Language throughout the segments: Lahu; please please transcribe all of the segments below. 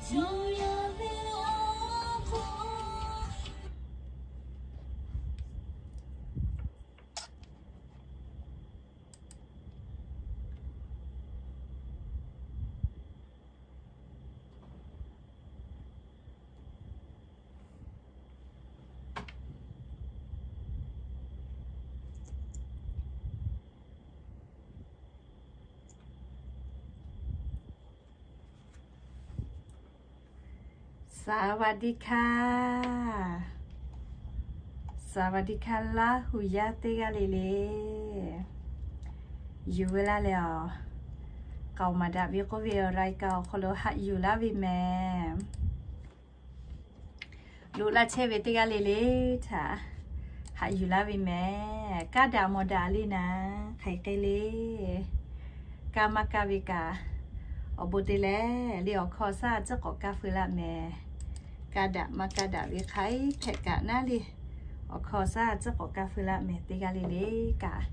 สวัสดีค่ะ สวัสดีค่ะ Laˇ hu yaˇ teˇ g'aˇ le le. Yuˬ ve laˇ leh awˬ, k'aoˍ maˍ daꞈ ve k'oˆ ve awˬ รายการ awˬ hk'aw lo haꞈ yuˬ laˇ ve mehˍ. Loꞈ la chehˇ ve teˇ g'aˇ le le htaꞈ haꞈ yuˬ laˇ ve mehˍ. Kaˇ daꞈ mawˬ daꞈ le naˍ, hk'aˬ hk'e le. Kaˇ maˇ kaˇ ve kaꞈ, awˬ bon te leh le awˬ hkawˇ shaˉ tcuhˉ k'awꞈ kaˇ feu laˇ mehˍ. Kaˇ daꞈ maˇ kaˇ daꞈ ve hk'aˬ hpehꞈ kaꞈ naˉ le, awˬ hkawˇ shaˉ tcuhˉ k'awꞈ kaˇ feu laˇ mehˍ. Teˇ g'aˇ le le kaꞈ,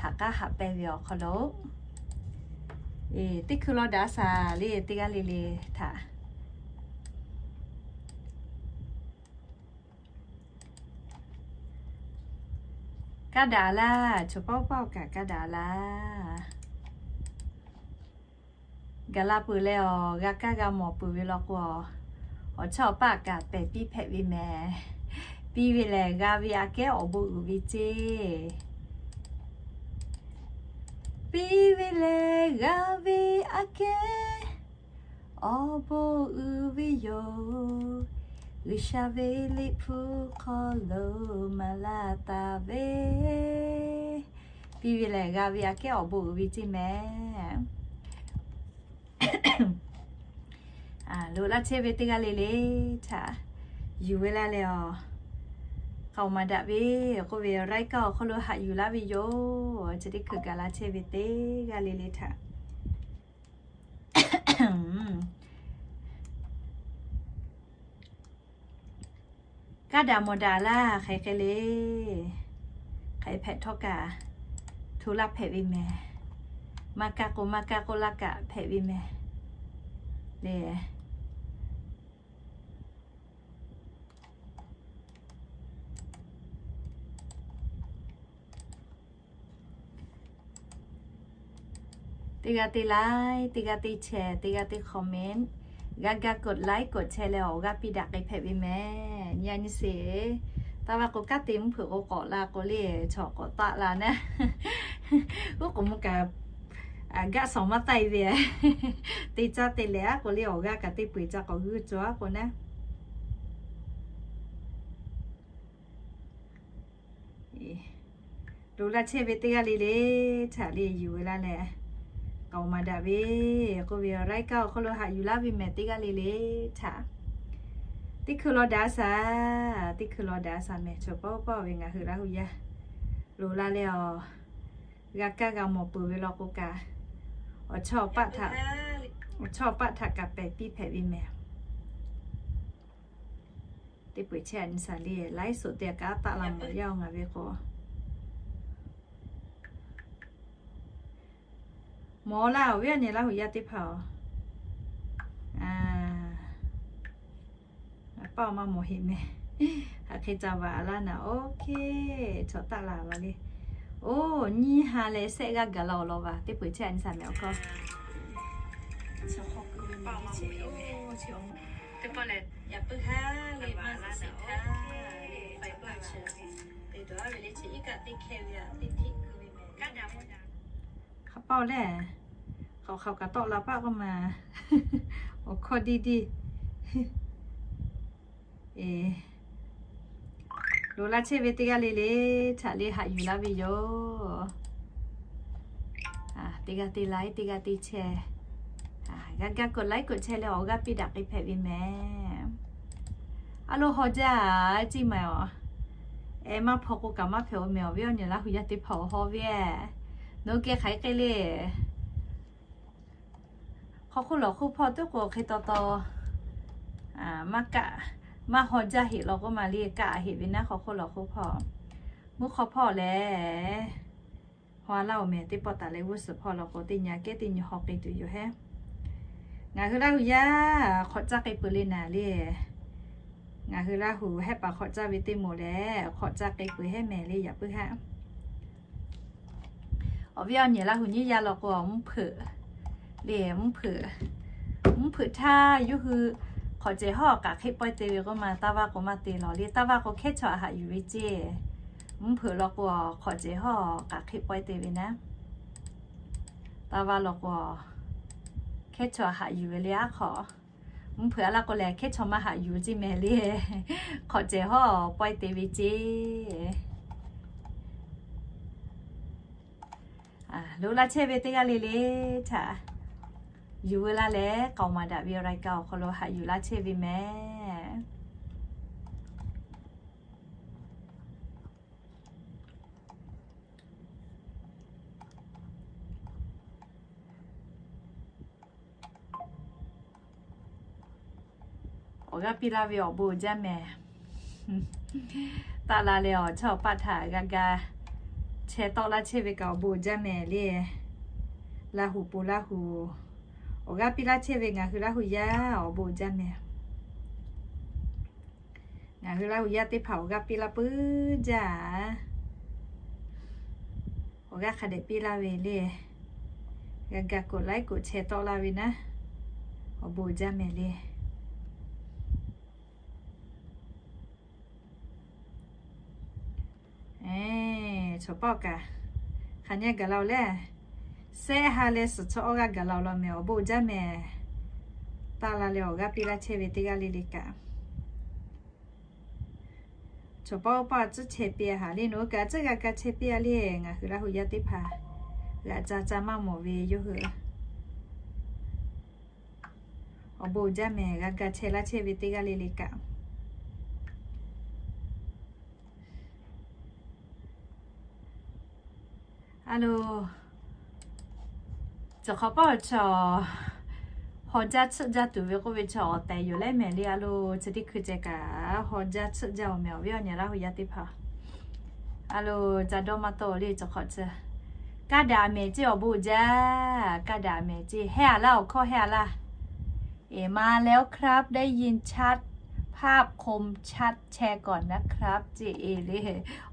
haꞈ k'aˉ haꞈ pehnˇ ve awˬ hk'aw lo, teˇ hkui law daꞈ shaˍ le teˇ g'aˇ le le htaꞈ kaˇ daꞈ laˇ, chaw paw paw kaꞈ kaˇ daꞈ laˇ. Gaˬ la peuˬ leh awˬ, g'a kaˇ g'a mawˬ peuˬ ve law k'o, awˬ chawˇ awˬ paˆ kaꞈ pehˬ piˇ hpehꞈ ve mehˍ. Piˇ ve lehˬ g'a ve aꞈ kehˉ awˬ bon uiˍ ve ceˇ. Piˇ ve lehˬ g'a ve aꞈ kehˉ awˬ bon uiˍ ve yoˬ. G'uiˬsha ve Liꞈ hpu hk'aw lo maˍ laˇ taˍ ve, piˇ ve lehˬ g'a ve aꞈ kehˉ awˬ bon uiˍ ve ceˇ mehˍ. Loꞈ la chehˇ ve teˇ g'aˇ le le htaꞈ yuˬ ve laˇ leh awˬ, k'aoˍ maˍ daꞈ ve k'oˆ ve รายการ awˬ hk'aw lo haꞈ yuˬ laˇ ve yoˬ. Chi teˇ hkui gaˬ la chehˇ ve teˇ g'aˇ le le htaꞈ kaˇ daꞈ mawˬ daꞈ laˇ, hk'aˬ hk'e le. Hk'aˬ hpehꞈ htawˇ kaꞈ, hto laˇ hpehꞈ ve mehˍ. Maˇ kaˇ k'o maˇ kaˇ k'oˆ laˇ kaꞈ hpehꞈ ve mehˍ le. Teˇ g'aˇ teˇ like, teˇ g'aˇ teˇ share, teˇ g'aˇ teˇ comment, g'a ga กดไลค์ กดแชร์ leh awˬ g'aˇ piˇ daꞈ k'ai hpehꞈ ve mehˍ. Nyi a nyi sheˍ. Taˇ va k'o kanˉ te mvuhˇ hpeuꞈ k'o k'awꞈ la k'o le, chaw k'awꞈ taˆ la naˉ. Oˇ k'oˍ mvuh kaꞈ, gaˆ shawˍ maˇ taˆ e ve. Te caˇ te leh aˉ k'o le awˬ g'aˇ kaꞈ teˇ peu-eˬ ca k'awꞈ g'uiˇ cawˬ aˉ k'o naˉ. Loꞈ la chehˇ ve teˇ g'aˇ le le htaꞈ le yuˬ ve laˇ leh, k'aoˍ maˍ daꞈ ve k'oˆ ve รายการ awˬ hk'aw lo haꞈ yuˬ laˇ ve mehˍ. Teˇ g'aˇ le le htaꞈ teˇ hkui law daꞈ shaˍ, teˇ hkui law daꞈ shaˍ mehˍ. Chaw paw paw ve ngaˬ hui Laˇ hu yaˇ loꞈ la leh awˬ, g'a kaˇ g'a mawˬ peuˬ ve law k'o kaꞈ, awˬ chawˇ awˬ paˆ htaꞈ, awˬ chawˇ awˬ paˆ htaꞈ kaꞈ pehˬ piˇ hpehꞈ ve mehˍ. Teˇ peu-eˬ chehˇ a nyi shaˍ le, ไลฟ์สด te kaꞈ taˆ la mawˬ yaˇ-oˬ ngaˬ ve k'o. Mawˬ laˇ-oˬ ve a nyi Laˇ hu yaˇ teˇ hpaˍ-oˬ. Paˇ maˇ mawˬ heˆ mehˍ. Hk'aˬ hk'e ca vaꞈ laˇ naˍ. OK, chaw taˆ la va le. Oˇ nyiˇ ha leh shehˆ g'aˇ gaˬ la awˬ lawn va. Teˇ peu-eˬ chehˇ a nyi shaˍ mehˍ awˬ hkawˇ. Teˇ pawˆ lehˬ, yaꞈ puiˉ ha le maˇ zuhꞈ sheˍ htaˇ, faiˍ paˇ chi te dawˬ a ve le chi iˉ kaˆ teˇ hkeh ve aꞈ teˇ htiˆ keu ve mehˍ. Hk'a paˇ-oˬ lehˬ, hk'aoˍ hk'aoˍ kaꞈ tawˆ la paˆ k'oˆ ma. Awˬ hkawˇ diˇ diˇ. Loꞈ la chehˇ ve teˇ g'aˇ le le htaꞈ le haꞈ yuˬ laˇ ve yoˬ. Teˇ g'aˇ teˇ like, teˇ g'aˇ teˇ share, g'a ga กดไลค์ กดแชร์ leh awˬ g'aˇ piˇ daꞈ k'ai hpehꞈ ve mehˍ. A lo haw jaˇ ciˇ ma-oˬ. Ehˉ, maˇ hpaw k'o kaꞈ maˇ hpehꞈ-oˬ mehˍ. Awˬ viˉ awˬ nyi Laˇ hu yaˇ teˇ hpaˍ awˬ hawˇ ve, nawˬ hui geh hk'aˬ hk'e le. Hk'aw hk'oˆ lawˬ hk'oˆ hpawˇ tuˉ k'o hk'e taw taw maˇ kaˆ, maˇ haw jaˇ heꞈ law k'oˆ ma le, kaˆ heꞈ ve naˉ hk'aw hk'oˆ lawˬ hk'oˆ hpawˇ. Mvuhˇ hk'aw hpawˇ lehˬ, haw laˇ-oˬ mehˍ. Teˇ pawˆ taˍ leh g'uˇ suhˍ hpawˇ law k'o teˇ nyi kehˉ teˇ nyi haw k'ai tuˬ yoˬ hehˉ. Ngaˬ hui Laˇ huˍ yaˇ hk'awꞈ caˇ k'ai peuˬ le naˍ le. Ngaˬ hui Laˇ huˍ hehˆ paˍ hk'awꞈ caˇ ve teˇ moˍ lehˬ, hk'awꞈ caˇ k'ai peuˬ hehˆ mehˍ le yaꞈ puiˉ haˉ. Awˬ viˉ awˬ nyi Laˇ huˍ nyiˇ yaˇ law k'o, mvuhˇ hpeuꞈ le, mvuhˇ hpeuꞈ, mvuhˇ hpeuꞈ htaˇ yawˇ hui hk'awꞈ cehˬ hawˉ k'aꞈ hk'eˆ pawehˇ te ve k'oˆ ma, taˇ vaˇ k'o maˇ te lawˬ le. Taˇ vaˇ k'o hkehˉ chaw haꞈ yuˬ ve ceˇ. Mvuhˇ hpeuꞈ law k'o, hk'awꞈ cehˬ hawˉ k'aꞈ hk'eˆ pawehˇ te ve naˉ. Taˇ vaˇ law k'o, hkehˉ chaw haꞈ yuˬ ve le aˉ hk'awꞈ. Mvuhˇ hpeuꞈ a laˇ k'o lehˬ, hkehˉ chaw maˇ haꞈ yuˬ ceˇ mehˍ le. Hk'awꞈ cehˬ hawˉ pawehˇ te ve ceˇ. Loꞈ laˇ chehˇ ve teˇ g'aˇ le le htaꞈ yuˬ veu laˇ leh, k'aoˍ maˍ daꞈ ve awˬ รายการ awˬ hk'aw lo haꞈ yuˬ laˇ chehˇ ve mehˍ. Awˬ g'aˇ piˇ laˇ ve awˬ bon uiˍ jaˇ mehˍ. Taˆ la leh awˬ chawˇ paˆ htaꞈ g'a ga chehˇ tawˆ laˇ chehˇ ve kaꞈ awˬ bon uiˍ jaˇ mehˍ le. Laˇ huˍ pon Laˇ huˍ awˬ g'aˇ piˇ laˇ chehˇ ve ngaˬ hui Laˇ huˍ yaˇ awˬ bon uiˍ jaˇ mehˍ. Ngaˬ hui Laˇ huˍ yaˇ teˇ hpaˍ awˬ g'aˇ piˇ laˇ puiˉ jaˇ. Awˬ g'aˇ hk'a dehꞈ piˇ laˇ ve le. G'a ga กดไลค์ กดแชร์ tawˆ laˇ ve naˉ, awˬ bon uiˍ jaˇ mehˍ le. Chaw paˆ kaꞈ hk'aˬ nyi gaˬ la-oˬ leh, sehˆ ha leh suhˍ chi awˇ g'aˇ gaˬ la-oˬ law mehˍ, awˬ bon uiˍ jaˇ mehˍ. Taˆ la leh awˬ g'aˇ piˇ laˇ chehˇ ve teˇ g'aˇ le le kaꞈ, chaw paˆ oˇ paˆ tcuhˉ chehˇ piˇ-a haˍ le, nawˬ hui kaꞈ tcuhˉ g'a ga chehˇ piˇ-a le. Ngaˬ hui Laˇ huˍ yaˇ teˇ hpaˍ g'aꞈ ca ca maˇ mawˬ ve yawˇ hui awˬ bon uiˍ jaˇ mehˍ, g'a ga chehˇ laˇ chehˇ ve teˇ g'aˇ le le kaꞈ. A lo, cawˬ hk'awꞈ paˆ awˬ chaw haw jaˇ tsuhˆ jaˇ tuˬ ve k'oˆ ve chaw awˬ tehˬ yoˬ leh mehˍ le. A lo, chi teˇ hkui ceh kaꞈ haw jaˇ tsuhˆ jaˇ-oˬ mehˍ, awˬ viˉ awˬ nyi Laˇ huˍ yaˇ teˇ hpaˍ. A lo, ca dawˇ maˇ tawˆ le cawˬ hk'awꞈ chi. Kaˇ daꞈ mehˍ ceˇ, awˬ bon uiˍ jaˇ. Kaˇ daꞈ mehˍ ceˇ, hehˉ-a laˇ, awˬ hkawˇ hehˉ-a laˇ. เอ มาแล้วครับ ได้ยินชัด ภาพคมชัด แชร์ก่อนนะครับ ceˇ e le.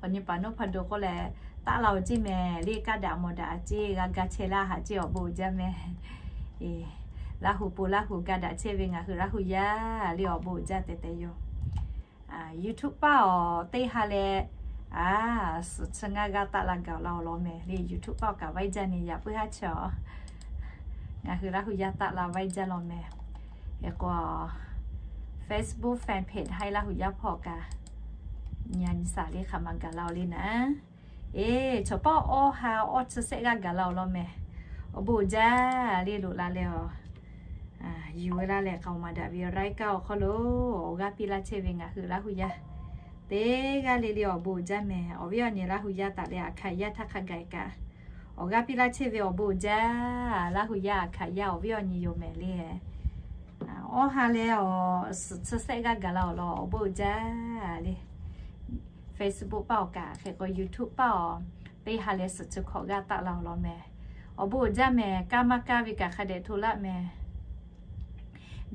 Awˬ nyi paˍ nuˇ hpaˍ do k'oˆ leh, taˆ la-oˬ ceˇ mehˍ le. Kaˇ daꞈ mawˬ daꞈ ceˇ, g'a ga chehˇ laˇ haˍ ceˇ, awˬ bon uiˍ jaˇ mehˍ. Laˇ huˍ pon Laˇ huˍ ga daꞈ chehˇ ve ngaˬ hui Laˇ huˍ yaˇ le awˬ bon uiˍ jaˇ tehꞈ tehꞈ yoˬ. YouTube paˆ awˬ teˇ ha leh, a, suhˍ chi ngaˇ g'aˇ taˆ la gaˬ la-oˬ law mehˍ le. YouTube paˆ awˬ kaꞈ vaiˇ jaˇ ne yaꞈ puiˉ haˉ chaw. Ngaˬ hui Laˇ huˍ yaˇ taˆ la vaiˇ jaˇ law mehˍ. Hk'e k'o, Facebook fan page Haiˉ Laˇ huˍ yaˇ hpawˇ kaꞈ, nyi a nyi saˍ le hk'aˬ ma gaˬ la-oˬ le naˉ. E, chaw paˆ awˇ ha awˇ chi sehˆ g'aˇ gaˬ la-oˬ law mehˍ. Awˬ bon uiˍ jaˇ le loꞈ la leh-oˬ, yuˬ veu laˇ leh k'aoˍ maˍ daꞈ ve รายการ awˬ hk'aw lo awˬ g'aˇ piˇ laˇ chehˇ ve ngaˬ hui Laˇ huˍ yaˇ teˇ g'aˇ le le awˬ bon uiˍ jaˇ mehˍ. Awˬ viˉ awˬ nyi Laˇ huˍ yaˇ taˍ leh Aˍhkaˍyaˇ htaˇ hk'a gaˬ kaꞈ awˬ g'aˇ piˇ laˇ chehˇ ve awˬ bon uiˍ jaˇ. Laˇ huˍ yaˇ Aˍhkaˍyaˇ awˬ viˉ awˬ nyi yoˬ mehˍ le. Awˇ ha leh awˬ suhˍ chi sehˆ g'aˇ gaˬ la-oˬ law awˬ bon uiˍ jaˇ le. Facebook paˆ awˬ kaꞈ hk'e k'o YouTube paˆ awˬ teˇ ha leh suhˍ chi hkawꞈ g'aˇ taˆ la-oˬ law mehˍ. Awˬ bon uiˍ jaˇ mehˍ. Kaˇ maˇ kaˇ ve kaꞈ hk'a dehꞈ hto laˇ mehˍ.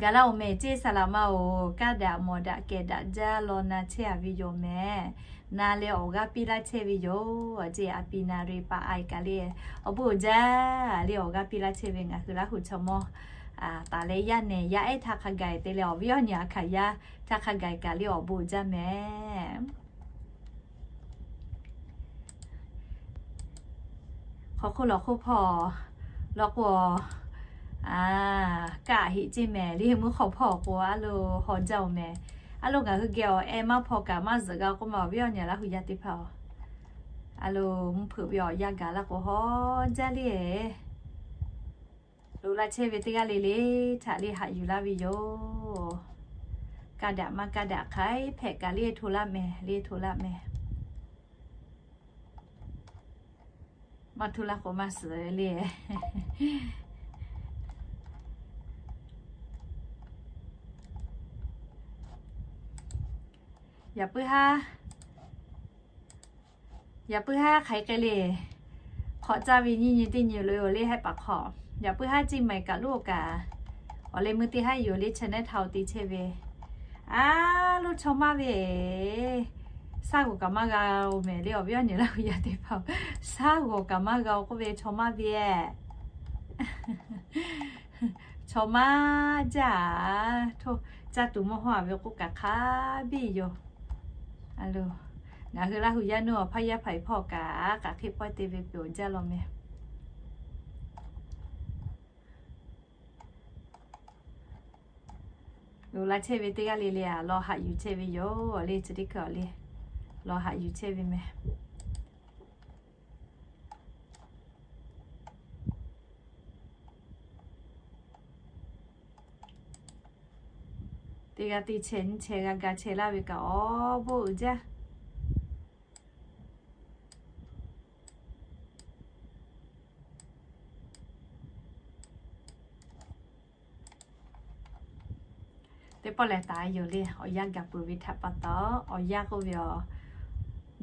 Gaˬ la-oˬ mehˍ ceˇ saˍ laꞈ ma-oˬ, kaˇ daꞈ mawˬ daꞈ kehˬ daꞈ jaˇ law na chehˇ-a ve yoˬ mehˍ. Na leh awˬ g'aˇ piˇ laˇ chehˇ ve yoˬ. Ceˇ a pi na re pa ai kaꞈ le, awˬ bon uiˍ jaˇ le awˬ g'aˇ piˇ laˇ chehˇ ve ngaˬ hui Laˇ huˍ chaw mawˇ taˍ leh yaˇ nehˬ yaˇ ehˉ htaˇ hk'a gaˬ te leh awˬ viˉ awˬ nyi Aˍhkaˍyaˇ htaˇ hk'a gaˬ kaꞈ le awˬ bon uiˍ jaˇ mehˍ. Hk'aw hk'oˆ lawˬ hk'oˆ hpawˇ law k'o, kaˇ heˆ ceˇ mehˍ le. Mvuhˇ hk'aw hpawˇ k'o a lo haw jaˇ-oˬ mehˍ. A lo ngaˬ hui geh awˬ ehˉ maˇ hpawˇ kaꞈ maˇ zuhꞈ g'a k'oˆ ma awˬ viˉ awˬ nyi Laˇ huˍ yaˇ teˇ hpaˍ-oˬ. A lo, mvuhˇ hpeuꞈ ve awˬ yanˇ gaˬ la k'o haw jaˇ le. Loꞈ la chehˇ ve teˇ g'aˇ le le htaꞈ le haꞈ yuˬ laˇ ve yoˬ. Kaˇ daꞈ maˇ kaˇ daꞈ hk'aiˉ hpehꞈ kaꞈ le hto laˇ mehˍ, le hto laˇ mehˍ. Maˇ hto laˇ k'o maˇ suhˍ le. Yaꞈ puiˉ haˉ, yaꞈ puiˉ haˉ hk'aˬ hk'e le. Hk'awꞈ caˇ ve nyiˇ nyi teˇ nyi loꞈ-e-oˬ le hehˆ paˍ hk'aw. Yaꞈ puiˉ haˉ ceˇ mehˍ kaꞈ loˉ kaꞈ Awˬ leh meuˇ teˇ haˉ yoˬ le, chehˇ nehˉ htaꞈ-oˬ te chehˇ ve. A, lo chaw maˇ ve, shaˉ g'awˬ kaꞈ maˇ g'a-oˬ mehˍ le, awˬ viˉ awˬ nyi Laˇ hu yaˇ teˇ hpaˍ-oˬ, shaˉ g'awˬ kaꞈ maˇ g'a-oˬ k'oˆ ve chaw maˇ ve, chaw maˇ jaˇ. Caˇ tuˬ mawˇ hawˇ-a ve k'oˆ kaꞈ hk'a biˇ yoˬ. Ngaˬ hui Laˇ hu yaˇ nuˇ awˬ hpaˇ yaˇ hpaˍ-e hpawˇ kaꞈ, k'aꞈ hk'e pawehˇ te ve peuˬ-oˬ jaˇ law meh. Loꞈ la chehˇ ve teˇ g'aˇ le le-a, lawˬ haꞈ yuˬ chehˇ ve yoˬ le, chi teˇ hkui-a le, lawˬ haꞈ yuˬ chehˇ ve meh. Teˇ g'aˇ teˇ chehˇ nyiˇ chehˇ g'a ga chehˇ laˇ ve kaꞈ awˬ bon uiˍ jaˇ. Teˇ pawˆ lehˬ taˍ yoˬ le, awˬ yanˇ gaˬ peuˬ ve htaꞈ pa taw, awˬ yanˇ k'oˆ ve aˬ,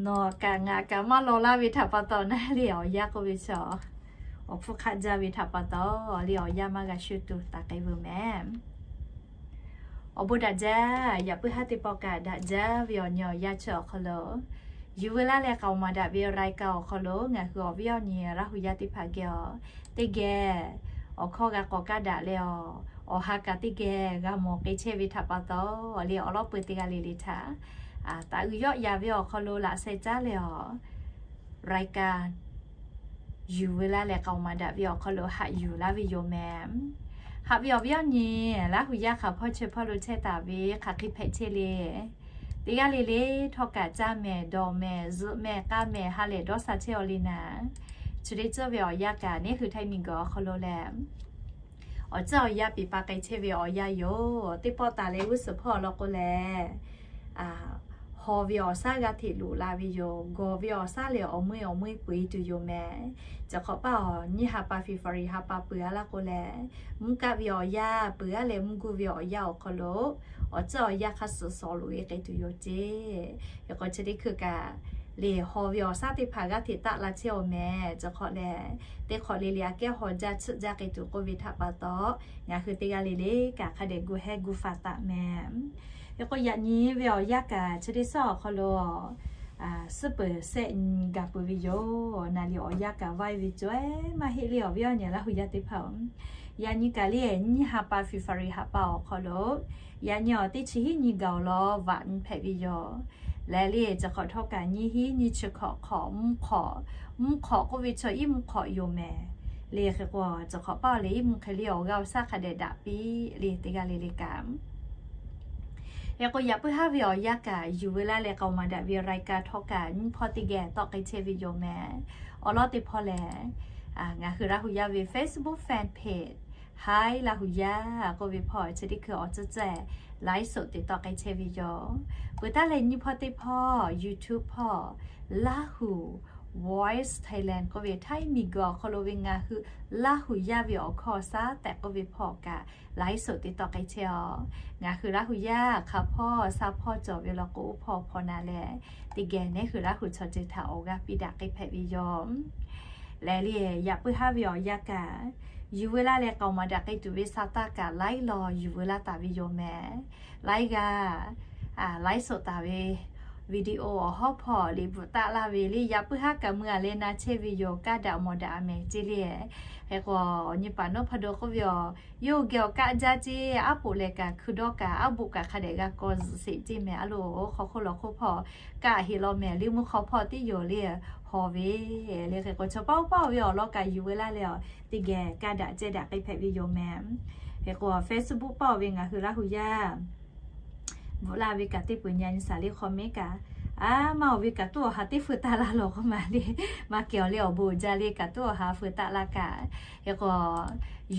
nawˬ kaꞈ ngaˬ kaꞈ maˇ law laˇ ve htaꞈ pa taw naˉ le, awˬ yanˇ k'oˆ ve chi awˬ hpfuhˇ hk'aˆ jaˇ ve htaꞈ pa taw le, awˬ yanˇ maˇ g'a shu tuˬ taˍ k'ai veuˬ meh. Awˬ bon daꞈ jaˇ. Yaꞈ puiˉ haˉ teˇ pawˆ kaꞈ daꞈ jaˇ ve awˬ nyi awˬ yanˇ chi awˬ hk'aw lo, yuˬ veu laˇ leh k'aoˍ maˍ daꞈ ve raiˍ kaꞈ awˬ hk'aw lo ngaˬ hui awˬ viˉ awˬ nyi Laˇ hu yaˇ teˇ hpaˍ geh awˬ teˇ geh awˬ hkawˇ g'a k'awꞈ kaˇ daꞈ leh awˬ, awˬ ha kaꞈ teˇ geh g'a mawˬ k'ai chehˇ ve htaꞈ pa taw le, awˬ lawˉ peu teˇ g'aˇ le le htaꞈ taꞈ uiˍ yawˆ ya ve awˬ hk'aw lo laꞈ sheh caˉ leh awˬ, raiˍ kaꞈ yuˬ veu laˇ leh k'aoˍ maˍ daꞈ ve awˬ hk'aw lo haꞈ yuˬ laˇ ve yoˬ meh. Haꞈ ve awˬ viˉ awˬ nyi Laˇ hu yaˇ hk'aˬ hpawˇ chehˇ hpawˇ lo chehˇ taˍ ve hk'aˬ hk'e hpehꞈ chehˇ le. Teˇ g'aˇ le le htawˇ kaꞈ caˇ mehˍ, dawˬ mehˍ, zuhꞈ mehˍ, k'aˇ mehˍ, ha lehˬ dawˇ sha chehˇ-aw le naˍ. Chi teˇ ceuˬ ve awˬ yanˇ kaꞈ neˉ hui Htaiˇ miˬguiˬ awˬ hk'aw lo lehˬ, awˬ ceuˬ awˬ yanˇ piˍ pa k'ai chehˇ ve awˬ yanˇ yoˬ. Teˇ pawˆ taˍ leh g'uˇ suhˍ hpawˇ awˬ lawn k'o lehˬ, haw ve awˬ shaˉ g'aˇ hteꞈ loꞈ la ve yoˬ. Gawˬ ve awˬ shaˉ lehˬ awˬ meuˇ awˬ meuˇ peu-e tuˬ yoˬ meh. Chi hk'awꞈ paˇ awˬ nyiˇ ha pa February ha pa peuˬ-a laˇ k'o lehˬ, mvuhˇ kaˆ ve awˬ yanˇ peuˬ-a leh mvuhˇ guˇ ve awˬ yanˇ awˬ hk'aw lo awˬ ceuˬ awˬ yanˇ hk'a suhˍ suhˍ loꞈ-e k'ai tuˬ yoˬ ceˇ. Hk'e k'o chi teˇ hkui kaꞈ le, haw ve awˬ shaˉ teˇ hpaˍ g'aˇ hteꞈ taˆ la chehˇ-aw meh. Chi hk'awꞈ lehˬ, teˇ hk'awꞈ le le aꞈ kehˉ haw jaˇ tsuhˆ jaˇ k'ai tuˬ k'oˆ ve htaꞈ pa taw, ngaˬ hui teˇ g'aˇ le le kaꞈ hk'a dehꞈ gu hehˉ gu faˍ taˍ meh. Hk'e k'o yaꞈ nyi ve awˬ yanˇ kaꞈ chi teˇ suhˉ awˬ hk'aw lo suhˉ peuˬ shehˆ nyi gaˬ peuˬ ve yoˬ. Naˍ liꞈ awˬ yanˇ kaꞈ vaiˇ ve cawehˇ maˇ heˆ le, awˬ viˉ awˬ nyi Laˇ hu yaˇ teˇ hpaˍ-oˬ. Yaꞈ nyi kaꞈ le, nyiˇ ha pa February ha pa awˬ hk'aw lo, yaꞈ nyi awˬ teˇ chi hiˉ nyi gaˬ-oˬ law vaꞈ nyi hpehꞈ ve yoˬ. Lehˬ le, chi hk'awꞈ htawˇ kaꞈ nyiˇ hiˉ nyiˇ chi hkawꞈ hk'awꞈ mvuhˇ hk'awꞈ, mvuhˇ hk'awꞈ k'oˆ ve chaw iˉ mvuhˇ hk'awꞈ yoˬ meh. Le hk'e k'o, chi hk'awꞈ paˇ le iˉ mvuhˇ hk'e le awˬ g'aˇ awˬ shaˉ hk'a dehꞈ daꞈ piˇ le, teˇ g'aˇ le le kaꞈ. Hk'e k'o yaꞈ puiˉ haˉ ve awˬ yanˇ kaꞈ yuˬ veu laˇ leh k'aoˍ maˍ daꞈ ve raiˍ kaꞈ htawˇ kaꞈ nyiˇ hpawˇ teˇ geh tawˆ k'ai chehˇ ve yoˬ meh. Awˬ lawn teˇ hpawˇ lehˬ, ngaˬ hui Laˇ hu yaˇ ve Facebook fan page Hi Laˇ hu yaˇ k'oˆ ve hpawˇ chi teˇ hkui awˬ ceuˬ ceuˬ laiˉ soꞈ te tawˆ k'ai chehˇ ve yoˬ. Peuˬ taˉ leh nyiˇ hpawˇ teˇ hpawˇ YouTube hpawˇ Laˇ hu Voice Thailand k'oˆ ve Htaiˇ miˬguiˬ awˬ hk'aw lo ve ngaˬ hui Laˇ hu yaˇ ve awˬ hkawˇ shaˉ tehꞈ k'oˆ ve hpawˇ kaꞈ laiˉ soꞈ te tawˆ k'ai chehˇ-aw. Ngaˬ hui Laˇ hu yaˇ hk'aˬ hpawˇ sha hpawˇ cawˬ ve law k'o, oˇ hpawˇ hpawˇ na leh teˇ geh neˉ hui Laˇ hu chaw ceuˬ htaꞈ awˬ g'aˇ piˇ daꞈ k'ai hpehꞈ ve yoˬ. Lehˬ le, yaꞈ puiˉ haˉ ve awˬ yanˇ kaꞈ yuˬ veu laˇ leh k'aoˍ maˍ daꞈ k'ai tuˬ ve sha taˇ kaꞈ laiˉ law yuˬ veu laˇ taˍ ve yoˬ meh. Laiˉ g'aˇ laiˉ soꞈ taˍ ve video awˬ hawˉ hpawˇ liꞈ bvuhꞈ taˆ laˇ ve le, yaꞈ puiˉ haˉ kaꞈ mui-a leh na chehˇ ve yoˬ, kaˇ daꞈ mawˬ daꞈ-a meh ceˇ le. Hk'e k'o, nyi paˍ nawˉ hpa do k'oˆ ve aˬ, yawˇ hui geh awˬ kaˆ jaˇ ceˇ, aˉ poꞈ lehˬ kaꞈ hkui dawˇ kaꞈ aˉ boˆ kaꞈ hk'a dehꞈ g'a kaw zuhꞈ sheˍ ceˇ meh. A lo, hk'aw hk'oˆ lawˬ hk'oˆ hpawˇ kaˆ heˍ law meh le, mvuhˇ hk'aw hpawˇ tiˉ yoˬ le, haw ve le. Hk'e k'o chaw paˇ oˇ paˇ ve awˬ lawn kaꞈ yuˬ veu laˇ leh aˬ, teˇ geh kaˇ daꞈ ceh daꞈ k'ai hpehꞈ ve yoˬ meh. Hk'e k'o Facebook paˇ ve ngaˬ hui Laˇ hu yaˇ bvuhꞈ laˇ ve kaꞈ teˇ peuˬ nyi nyi shaˍ le hk'aw mehˉ kaꞈ, a maˇ awˬ ve kaꞈ tuˉ awˬ ha teˇ feu taˆ laˇ lawˬ k'oˆ ma le, maˇ kehˬ awˬ le awˬ bon jaˇ le kaꞈ tuˉ awˬ ha feu taˆ laˇ kaꞈ. Hk'e k'o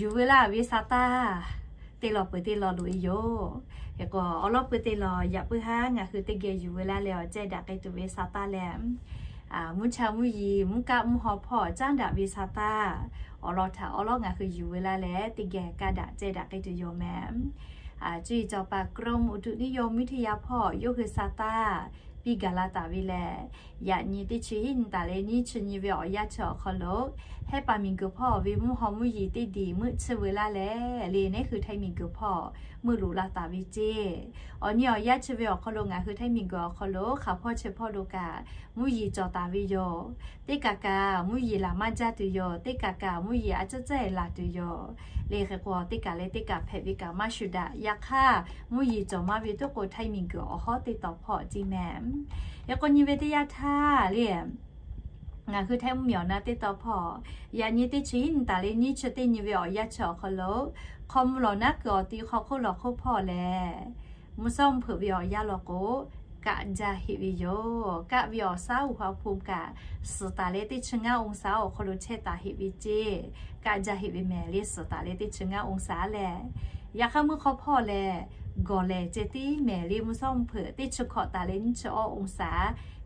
yuˬ veu laˇ ve sha taˇ te lawˬ peuˬ te lawˬ loꞈ-e yoˬ. Hk'e k'o awˬ lawn peuˬ te lawˬ yaꞈ puiˉ haˉ ngaˬ hui teˇ geh yuˬ veu laˇ leh awˬ ceh daꞈ k'ai tuˬ ve sha taˇ leh, mvuhˇ cha mvuhˇ yiˍ mvuhˇ kaˆ mvuhˇ haw hpawˇ caˉ daꞈ ve sha taˇ awˬ lawn htaꞈ awˬ lawn ngaˬ hui yuˬ veu laˇ leh teˇ geh kaˇ daꞈ ceh daꞈ k'ai tuˬ yoˬ meh. Cuˇ yiˍ cawˬ paˍ กรมอุตุนิยมวิทยา hpawˇ yawˇ hui sha taˇ piˇ gaˬ la taˍ ve lehˬ, yaꞈ nyi teˇ chi hiˉ nyi taˍ leh nyiˇ chi nyi ve awˬ yanˇ chi awˬ hk'aw lo, Hehˉ paˍ miˬguiˬ hpawˇ ve mvuhˇ haw mvuhˇ yeˬ teˇ diˬ meuˆ tsuhˇ veu laˇ leh, le Neˉ hui Htaiˇ miˬguiˬ hpawˇ meuˆ loꞈ la taˍ ve ceˇ. Awˬ nyi awˬ yanˇ chi ve awˬ hk'aw lo ngaˬ hui Htaiˇ miˬguiˬ awˬ hk'aw lo hk'aˬ hpawˇ chi hpawˇ lo kaꞈ mvuhˇ yeˬ cawˬ taˍ ve yoˬ. Teˇ kaꞈ kaꞈ mvuhˇ yeˬ laˬ maˇ jaˇ tuˬ yoˬ. Teˇ kaꞈ kaꞈ mvuhˇ yeˬ a ciˉ ciˉ laˬ tuˬ yoˬ. Le hk'e k'o teˇ kaꞈ leh teˇ kaꞈ hpehꞈ ve kaꞈ maˇ shuˍ daꞈ. Yaꞈ hk'aˇ mvuhˇ yeˬ cawˬ maˇ ve tuˉ k'o Htaiˇ miˬguiˬ awˬ hawˉ teˇ taw hpawˇ ceˇ mehˍ. Yaꞈ k'o nyi ve teˇ yanˇ htaˇ le, ngaˬ hui Htaiˇ mvuhˇmiˬ awˬ na teˇ taw hpawˇ, yaꞈ nyi teˇ chi hiˉ nyi taˍ leh nyiˇ chi teˇ nyi ve awˬ yanˇ chi awˬ hk'aw lo, hk'aw mvuh lawˬ naˉ kuiˬ awˬ ti hk'aw hk'oˆ lawˬ hk'oˆ hpawˇ lehˬ, mvuhˇ shawˉ mvuhˇ hpeuꞈ ve awˬ yanˇ law k'o, kaˆ jaˇ heꞈ ve yoˬ. Kaˆ ve awˬ shaˉ อุณหภูมิ kaꞈ suhˍ taˍ leh teˇ chi ngaˇ องศา awˬ hk'aw lo chehˇ taˍ heꞈ ve ceˇ. Kaˆ jaˇ heꞈ ve mehˍ le, suhˍ taˍ leh teˇ chi ngaˇ องศา lehˬ. Yaꞈ hk'aˇ meuˇ hk'aw hpawˇ lehˬ, gawˬ lehˬ ceh tiˉ mehˍ le, mvuhˇ shawˉ mvuhˇ hpeuꞈ teˇ chi hkawꞈ taˍ leh nyiˇ chi awˇ องศา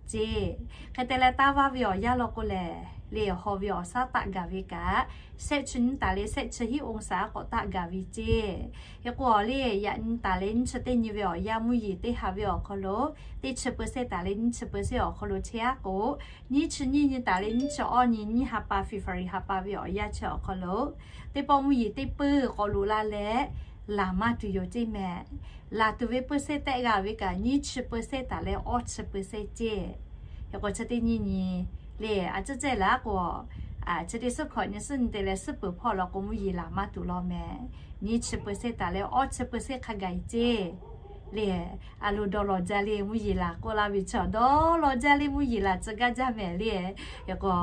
ceˇ. Hk'e te leh taˇ vaˇ ve awˬ yanˇ law k'o lehˬ, le haw ve awˬ shaˉ taˆ gaˬ ve kaꞈ, shehˆ chi nyiˇ taˍ leh shehˆ chi hiˉ องศา k'awꞈ taˆ gaˬ ve ceˇ. Hk'e k'o le yaꞈ nyi taˍ leh nyiˇ chi teˇ nyi ve awˬ yanˇ mvuhˇ yeˬ teˇ ha ve awˬ hk'aw lo, teˇ chi เปอร์เซ็นต์ taˍ leh nyiˇ chi เปอร์เซ็นต์ awˬ hk'aw lo chehˇ aˉ k'o, nyiˇ chi nyiˇ nyi taˍ leh nyiˇ chi awˇ nyi nyiˇ ha pa February ha pa ve awˬ yanˇ chi awˬ hk'aw lo, teˇ pawˆ mvuhˇ yeˬ teˇ puiˉ k'awꞈ loꞈ la leh, laˬ maˇ tuˬ yoˬ ceˇ mehˍ. Laˬ tuˬ ve เปอร์เซ็นต์ tehˆ g'a ve kaꞈ nyiˇ chi เปอร์เซ็นต์ taˍ leh awˇ chi เปอร์เซ็นต์ ceˇ. Hk'e k'o chi teˇ nyiˇ nyi le a ciˉ cehˇ laˇ k'o, chi teˇ suhˉ hkawꞈ nyi suhˉ nyi te leh suhˉ peuˬ hpawˇ law k'o mvuhˇ yeˬ laˬ maˇ tuˬ law mehˍ. Nyiˇ chi เปอร์เซ็นต์ taˍ leh awˇ chi เปอร์เซ็นต์ hk'a gaˬ ceˇ. Le, a lo dawˇ law jaˇ le mvuhˇ yeˬ laˬ k'oˆ laˇ ve chaw dawˇ law jaˇ le mvuhˇ yeˬ laˬ tcuh gaˇ jaˇ mehˍ le. Hk'e k'o,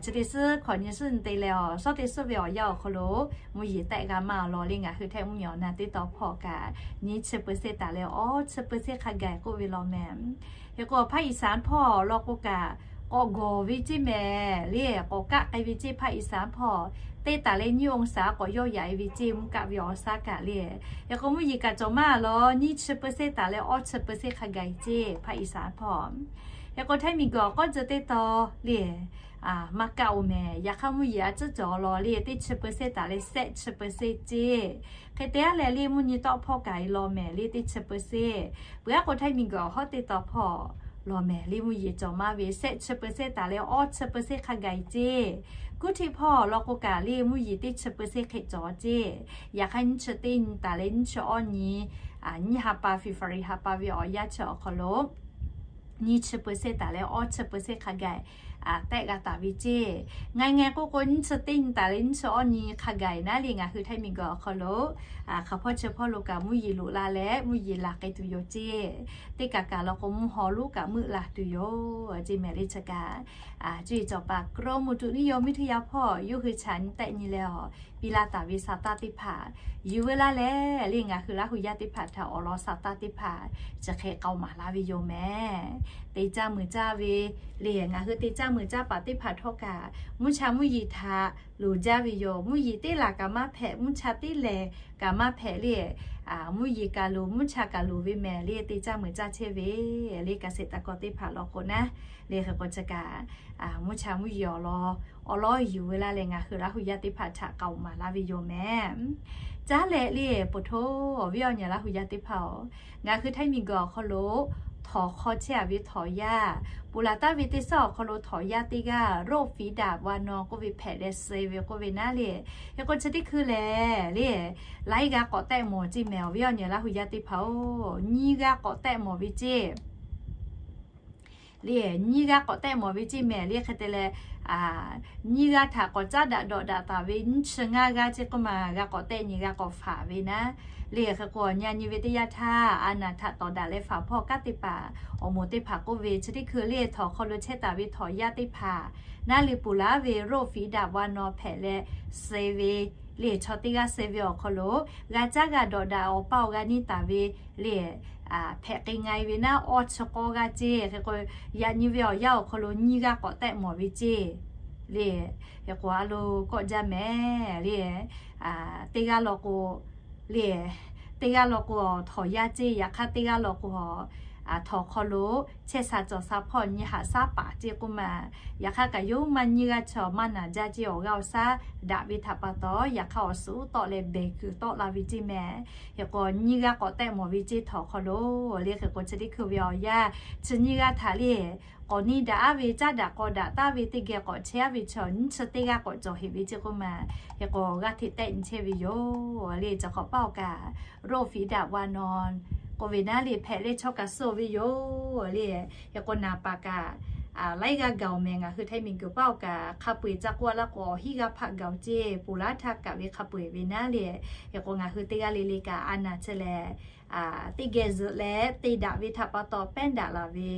chi teˇ suhˉ hkawꞈ nyi suhˉ nyi te leh awˬ shawˉ teˇ suhˉ ve awˬ yanˇ awˬ hk'aw lo mvuhˇ yeˬ tehˆ g'a maˇ awˬ lawn le ngaˬ hui Htaiˇ mvuhˇmiˬ awˬ na teˇ taw hpawˇ kaꞈ, nyiˇ chi เปอร์เซ็นต์ taˍ leh awˇ chi เปอร์เซ็นต์ hk'a gaˬ k'oˆ ve law mehˍ. Hk'e k'o ภาคอีสาน hpawˇ law k'o kaꞈ, k'awꞈ gawˬ ve ceˇ mehˍ le, k'awꞈ kaˆ k'ai ve ceˇ ภาคอีสาน hpawˇ. Teˇ taˍ leh nyiˇ องศา k'awꞈ yawˇ yaꞈ e ve ceˇ mvuhˇ kaˆ ve awˬ shaˉ kaꞈ le. Hk'e k'o mvuhˇ yeˬ kaꞈ cawˬ maˇ awˬ lawn nyiˇ chi เปอร์เซ็นต์ taˍ leh awˇ chi เปอร์เซ็นต์ hk'a gaˬ ceˇ ภาคอีสาน hpawˇ. Hk'e k'o Htaiˇ miˬguiˬ awˬ k'awˇ ceuˬ teˇ taw le, maˇ kaˆ oˬ mehˍ. Yaꞈ hk'aˇ mvuhˇ yeˬ a ciˉ cawˬ law le teˇ chi เปอร์เซ็นต์ taˍ leh shehˆ chi เปอร์เซ็นต์ ceˇ. Hk'e te aˉ leh le mvuhˇ nyi tawˆ hpawˇ kaꞈ e law mehˍ le teˇ chi เปอร์เซ็นต์. Peuˬ aˉ k'o Htaiˇ miˬguiˬ awˬ hawˉ teˇ taw hpawˇ law mehˍ le mvuhˇ yeˬ cawˬ maˇ ve shehˆ chi เปอร์เซ็นต์ taˍ leh awˇ chi เปอร์เซ็นต์ hk'a gaˬ ceˇ. Kuˇ htiˆ hpawˇ law k'o kaꞈ le mvuhˇ yeˬ teˇ chi เปอร์เซ็นต์ hk'e cawˬ ceˇ. Yaꞈ hk'aˇ nyiˇ chi teˇ nyi taˍ leh nyiˇ chi awˇ nyi, nyiˇ ha pa February ha pa ve awˬ yanˇ chi awˬ hk'aw lo nyiˇ chi เปอร์เซ็นต์ taˍ leh awˇ chi เปอร์เซ็นต์ hk'a gaˬ tehˆ g'a taˍ ve ceˇ. Ngaˬ ngaˬ k'oˆ k'o nyiˇ chi teˇ nyi taˍ leh nyiˇ chi awˇ nyi hk'a gaˬ naˉ le ngaˬ hui Htaiˇ miˬguiˬ awˬ hk'aw lo, hk'aˬ hpawˇ chi hpawˇ lo kaꞈ mvuhˇ yeˬ loꞈ la leh mvuhˇ yeˬ laˬ k'ai tuˬ yoˬ ceˇ. Teˇ kaꞈ kaꞈ law k'o mvuhˇ haw lonˉ kaꞈ meuˆ laˬ tuˬ yoˬ ceˇ mehˍ le chi kaꞈ. Cuˇ yiˍ cawˬ paˍ กรมอุตุนิยมวิทยา hpawˇ yawˇ hui chaꞈ nyi tehˆ nyi leh awˬ piˇ laˇ taˍ ve sa taˇ teˇ hpaˍ yuˬ veu laˇ leh le ngaˬ hui Laˇ hu yaˇ teˇ hpaˍ htaꞈ awˬ lawn sa taˇ teˇ hpaˍ chi hk'e k'aoˍ maˍ laˇ ve yoˬ mehˍ. Te caˇ meuˍ caˇ ve le ngaˬ hui te caˇ meuˍ caˇ paˍ teˇ hpaˍ htawˇ kaꞈ mvuhˇ cha mvuhˇ yeˬ htaꞈ loˍ jaˇ ve yoˬ. Mvuhˇ yeˬ teˇ laˬ kaꞈ maˇ hpehꞈ, mvuhˇ cha teˇ lehˬ kaꞈ maˇ hpehꞈ le, mvuhˇ yeˬ kaꞈ loˍ, mvuhˇ cha kaꞈ loˍ ve mehˍ le te caˇ meuˍ caˇ chehˇ ve le เกษตรกร teˇ hpaˍ law k'o naˉ le hk'e k'o chi kaꞈ mvuhˇ cha mvuhˇ yeˬ awˬ lawn awˬ lawn yuˬ veu laˇ leh ngaˬ hui Laˇ hu yaˇ teˇ hpaˍ htaꞈ k'aoˍ maˍ laˇ ve yoˬ mehˍ. Caˉ leh le poˬ htoˇ awˬ viˉ awˬ nyi Laˇ hu yaˇ teˇ hpaˍ-oˬ, ngaˬ hui Htaiˇ miˬguiˬ awˬ hk'aw lo htawnˍ hk'aw chehˇ a ve htawnˍ yaˇ, ponˬ laˬ taˍ ve teˇ suhˉ awˬ hk'aw lo htawnˍ yaˇ teˇ g'aˇ โรคฝีดาษวานอน k'oˆ ve hpehꞈ leh suh ve k'oˆ ve naˉ le. Hk'e k'o chi teˇ hkui lehˬ le, laiˉ g'aˇ k'awꞈ tehˆ mawˬ ceˇ mehˍ awˬ viˉ awˬ nyi Laˇ hu yaˇ teˇ hpaˍ-oˬ, nyiˇ g'aˇ k'awꞈ tehˆ mawˬ ve ceˇ le, nyiˇ g'aˇ k'awꞈ tehˆ mawˬ ve ceˇ mehˍ le hk'e te leh, nyiˇ g'aˇ htaꞈ k'awꞈ caˉ daꞈ dawꞈ daꞈ taˍ ve nyiˇ chi ngaˇ g'aˇ ceˇ k'oˆ ma g'a k'awꞈ tehˆ nyi g'a k'awꞈ faˍ ve naˉ le. Hk'e k'o awˬ nyi a nyi ve teˇ yanˇ htaˇ a naˍ htaꞈ tawˍ daꞈ leh faˍ hpawˇ kanˉ teˇ hpaˍ awˬ moˍ teˇ hpaˍ k'oˆ ve chi teˇ hkui le htawnˍ hk'aw lo chehˇ taˍ ve htawnˍ yaˇ teˇ hpaˍ naˉ le ponˬ laˬ ve โรคฝีดาษวานอน hpehꞈ leh suh ve le chaw teˇ g'aˇ suh ve awˬ hk'aw lo g'a caˉ g'a dawꞈ daꞈ awˬ paˇ awˬ g'a neˇ taˍ ve le hpehꞈ k'ai nga e ve naˉ awˇ chi k'awˇ g'aˇ ceˇ. Hk'e k'o yaꞈ nyi ve awˬ yanˇ awˬ hk'aw lo nyiˇ g'aˇ k'awꞈ tehˆ mawˬ ve ceˇ le. Hk'e k'o a lo kawˆ jaˇ mehˍ le, teˇ g'aˇ law k'o le, teˇ g'aˇ law k'o htawnˍ yaˇ ceˇ, yaꞈ hk'aˇ teˇ g'aˇ law k'o htawnˍ hk'aw lo chehˇ sha cawˬ sha hpawˇ nyi haꞈ shaˉ paˍ ceˇ k'oˆ ma. Yaꞈ hk'aˇ kaꞈ yawˇ maˇ nyiˇ g'aˇ chaw maˇ naˬ jaˇ ceˇ awˬ g'aˇ awˬ shaˉ daꞈ ve htaꞈ pa taw, yaꞈ hk'aˇ awˬ suhˉ tawˆ leh behˬ kuiˬ tawˆ la ve ceˇ mehˍ. Hk'e k'o nyiˇ g'aˇ k'awꞈ tehˆ mawˬ ve ceˇ htawnˍ hk'aw lo le. Hk'e k'o chi teˇ hkui ve awˬ yanˇ chi nyiˇ g'aˇ htaꞈ le k'awꞈ niˇ daꞈ aˉ ve caˉ daꞈ k'aw daꞈ taˉ ve teˇ geh k'awꞈ chehˇ aˉ ve chaw nyiˇ chi teˇ g'aˇ k'awꞈ cawˬ heꞈ ve ceˇ k'oˆ ma. Hk'e k'o g'aˇ hteꞈ tehˆ nyi chehˇ ve yoˬ le. Chi hk'awꞈ paˇ awˬ kaꞈ roˇ fiˍ daꞈ wa naw k'oˆ ve naˉ le hpehꞈ leh chaw kaꞈ suh ve yoˬ le. Hk'e k'o naˍ paˍ kaꞈ laiˉ g'aˇ gaˬ oˬ mehˍ. Ngaˬ hui htaiˇ miˬguiˬ paˇ awˬ kaꞈ hk'a peu-eˬ ca k'oˆ a laˇ k'o awˬ hiˉ g'aˇ hpaˆ gaˬ oˬ ceˇ, ponˬ laˇ htaˇ kaꞈ ve hk'a peu-eˬ ve naˉ le. Hk'e k'o ngaˬ hui teˇ g'aˇ le le kaꞈ a naˬ chi lehˬ teˇ geh zuhꞈ leh te daꞈ ve htaꞈ pa taw pehˉ daꞈ laˬ ve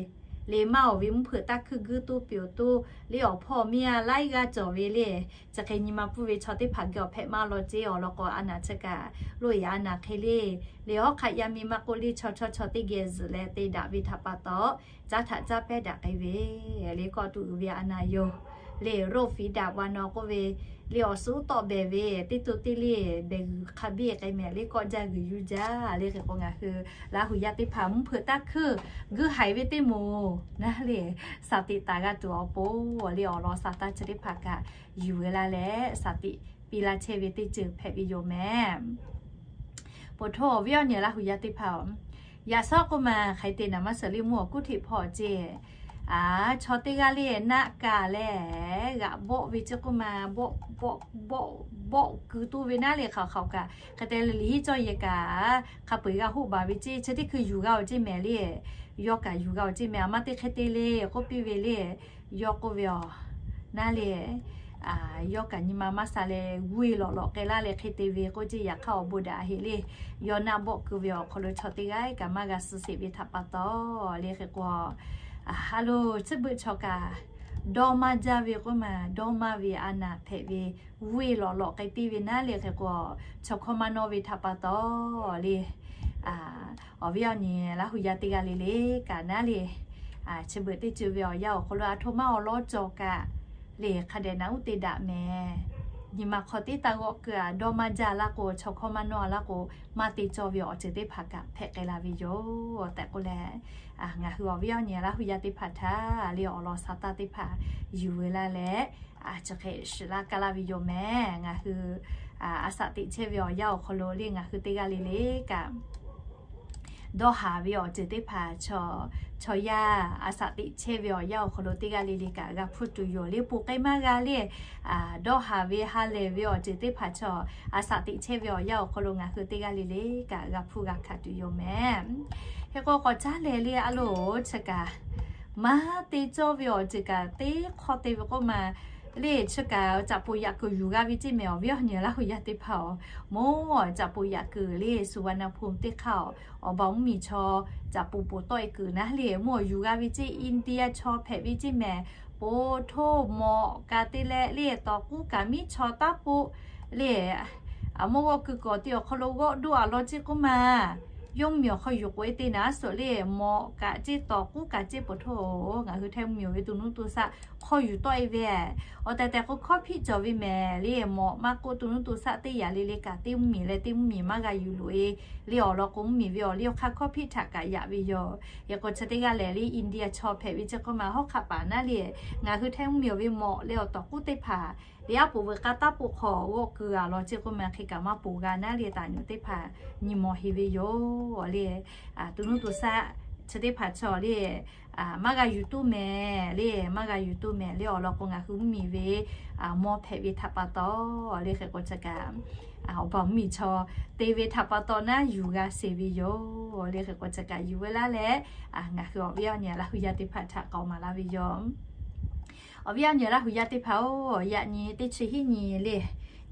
le. Maˇ awˬ ve mvuhˇ hpeuꞈ taˇ hkuiˇ guiˇ toˇ piˍ awˬ toˇ le awˬ hpawˇ miˇ a laiˉ g'aˇ cawˬ ve le. Chi hk'e nyi ma pfuhˇ ve chaw teˇ hpaˍ geh awˬ hpehꞈ maˇ law ceˇ awˬ lawn k'o a naˬ chi kaꞈ loꞈ e a naˬ hk'e le. Le hawˉ hk'aˆ yaˇ miˇ maˇ k'oˆ le chaw chaw chaw teˇ geh zuhꞈ leh te daꞈ ve htaꞈ pa taw caˉ htaꞈ caˇ pehˉ daꞈ k'ai ve le. Kawˆ tuˬ uiˍ ve a naˬ yoˬ le. Roˇ fiˍ daꞈ wa naw k'oˆ ve le awˬ suhˉ tawˆ behˬ ve teˇ to teˇ le behˬ g'uiˬ hk'a biˇ k'ai mehˍ le. Kawˆ jaˇ g'uiˬ yuˇ jaˇ le. Hk'e k'o ngaˬ hui Laˇ huˍ yaˇ teˇ hpaˍ mvuhˇ hpeuꞈ taˇ hkuiˇ guiˇ haiˬ ve teˇ moˍ naˉ le shaˍ tiꞈ taˍ g'a tuˬ awˬ pon le awˬ lawn sha taˇ chi teˇ hpaˍ kaꞈ yuˬ ve laˇ leh shaˍ tiꞈ piˇ laˇ chehˇ ve teˇ ceuˬ hpehꞈ ve yoˬ mehˍ. Poˬ htoˇ awˬ viˉ awˬ nyi Laˇ huˍ yaˇ teˇ hpaˍ-oˬ, yaꞈ shawˉ k'oˆ ma hk'aˬ hk'e te naˍ maˇ suhˍ le mvuhˇ awˬ kuˉ hteꞈ hpawˇ ceˇ. Aˬ, chaw teˇ g'aˇ le naˆ kaˬ leh g'aꞈ bawˆ ve ceˇ k'oˆ ma, bawˆ, bawˆ, bawˆ, bawˆ keu toˇ ve naˉ le hk'aˬ hk'aˬ kaꞈ hk'e te le liꞈ hiˉ cawˇ yehˬ kaꞈ hk'a peu-eˬ g'a hoˆ baˬ ve ceˇ. Chi teˇ hkui yuˬ g'a awˬ ceˇ mehˍ le. Yawˇ kaꞈ yuˬ g'a awˬ ceˇ mehˍ. A ma teˇ hk'e te le k'oˆ piˇ ve le. Yawˇ k'oˆ ve awˬ naˉ le, yawˇ kaꞈ nyi ma maˇ sha leh g'uˇ e lawꞈ lawꞈ k'ai laˇ leh hk'e te ve k'oˆ ceˇ. Yaꞈ hk'aˇ awˬ bon daꞈ heꞈ le. Yawˇ naˆ bawˆ keu ve awˬ hk'aw lo chaw teˇ g'aˇ kaꞈ maˇ g'a suh sheˍ ve htaꞈ pa taw le. Hk'e k'o a lo tcuhˉ beuꞈ chaw kaꞈ dawˇ maˇ jaˇ ve k'oˆ ma, dawˇ maˇ ve a naˬ hpehꞈ ve g'uˇ e lawꞈ lawꞈ k'ai piˇ ve naˉ le. Hk'e k'o chaw hkawˇ maˇ nawˇ ve htaꞈ pa taw le awˬ viˉ awˬ nyi Laˇ huˍ yaˇ teˇ g'aˇ le le kaꞈ naˉ le, chi beuꞈ teˇ ceuˬ ve awˬ yanˇ awˬ hk'aw lo a htoꞈ ma awˬ lawn cawˬ kaꞈ le hk'a dehꞈ naꞈ uˉ te daꞈ mehˍ. Nyi ma hk'aw teˇ taˇ g'awˆ keu a dawˇ maˇ jaˇ laˇ k'o, chaw hkawˇ maˇ nawˇ laˇ k'o, maˇ te cawˇ ve awˬ ceuˬ teˇ hpaˍ kaꞈ hpehꞈ k'ai la ve yoˬ tehꞈ k'oˆ leh, ngaˬ hui awˬ viˉ awˬ nyi Laˇ huˍ yaˇ teˇ hpaˍ htaꞈ le awˬ lawn sha taˇ teˇ hpaˍ yuˬ ve laˇ leh, chi hk'e shiˍ laˇ kaˇ laˇ ve yoˬ mehˍ. Ngaˬ hui a shaꞈ teꞈ chehˇ ve awˬ yanˇ awˬ hk'aw lo le ngaˬ hui teˇ g'aˇ le le kaꞈ dawˇ haˍ ve awˬ ceuˬ teˇ hpaˍ chaw, chaw yaˇ a shaꞈ teꞈ chehˇ ve awˬ yanˇ awˬ hk'aw lo teˇ g'aˇ le le kaꞈ g'a hpuˇ tuˬ yoˬ le. Poˬ k'ai maˇ g'a le, dawˇ haˍ ve ha lehˬ ve awˬ ceuˬ teˇ hpaˍ chaw a shaꞈ teꞈ chehˇ ve awˬ yanˇ awˬ hk'aw lo ngaˬ hui teˇ g'aˇ le le kaꞈ g'a hpuˇ g'a hkanˍ tuˬ yoˬ mehˍ. Hk'e k'o k'awꞈ caˉ leh le a loˬ chi kaꞈ maˇ te cawˇ ve awˬ ceuˬ kaꞈ teˇ hk'awˇ te ve k'oˆ ma le. Chi kaꞈ caꞈ poˍ yaꞈ kuiˬ yuˬ g'a ve ceˇ mehˍ. Awˬ viˉ awˬ nyi Laˇ huˍ yaˇ teˇ hpaˍ-oˬ, mawˇ caꞈ poˍ yaꞈ kuiˬ le Suˍvaˍnaˍhpūmiˬ teˇ hk'aˇ awˬ baˬ mvuhˇmiˬ chaw caꞈ poˍ poˍ tawˆ e kuiˬ naˉ le mawˇ yuˬ g'a ve ceˇ. India chaw hpehꞈ ve ceˇ mehˍ. Poˬ htoˇ mawꞈ kaꞈ te leh le tawˍ k'uˉ kaꞈ miˉ chaw taˉ poˆ le a mawˇ g'awˆ keu kawꞈ te awˬ hk'aw lo g'awˆ doˆ a law ceˇ k'oˆ ma. Yawˇ mvuhˇmiˬ awˬ hk'aw yuˬ k'oꞈ e te naˉ suhˍ le mawꞈ kaꞈ ceˇ tawˍ k'uˉ kaꞈ ceˇ. Poˬ htoˇ ngaˬ hui htaiˇ mvuhˇmiˬ ve to nuˇ to shaˆ hk'aw yuˬ tawˆ e ve awˬ tehˬ tehˬ k'o hkawˇ hpiˆ cawˬ ve mehˍ le. Mawꞈ maˇ k'oˆ to nuˇ to shaˆ teˇ yaꞈ le le kaꞈ teˇ mvuhˇmiˬ leh teˇ mvuhˇmiˬ maˇ g'a yuˬ loꞈ e le awˬ lawn k'o mvuhˇmiˬ ve awˬ liˇ awˬ hk'aˇ hkawˇ hpiˆ htaꞈ kaꞈ yaꞈ ve yoˬ. Hk'e k'o chi teˇ g'aˇ lehˬ le India chaw hpehꞈ ve ceˇ k'oˆ ma hawˉ hk'aˆ paˍ naˉ le ngaˬ hui htaiˇ mvuhˇmiˬ ve mawꞈ leh awˬ tawˍ k'uˉ teˇ hpaˍ le aˉ poꞈ veuꞈ k'a taˉ poˆ hk'aw g'awˆ keu a law ceˇ k'oˆ ma hk'e kaꞈ maˇ poˬ g'a naˉ le taˍ nyi teˇ hpaˍ nyi mawˬ heˍ ve yoˬ le. To nuˇ to shaˆ chi teˇ hpaˍ chaw le maˇ g'a yuˬ tuˬ mehˍ le, maˇ g'a yuˬ tuˬ mehˍ le awˬ lawn k'o ngaˬ hui mvuhˇmiˬ ve mawˇ hpehꞈ ve htaꞈ pa taw le hk'e k'o chi kaꞈ awˬ baˬ mvuhˇmiˬ chaw te ve htaꞈ pa taw naˉ yuˬ g'a sheˍ ve yoˬ le hk'e k'o chi kaꞈ yuˬ ve laˇ leh ngaˬ hui awˬ viˉ awˬ nyi Laˇ huˍ yaˇ teˇ hpaˍ htaꞈ k'aoˍ maˍ laˇ ve yoˬ. Awˬ viˉ awˬ nyi Laˇ huˍ yaˇ teˇ hpaˍ-oˬ, yaꞈ nyi teˇ chi hiˉ nyi le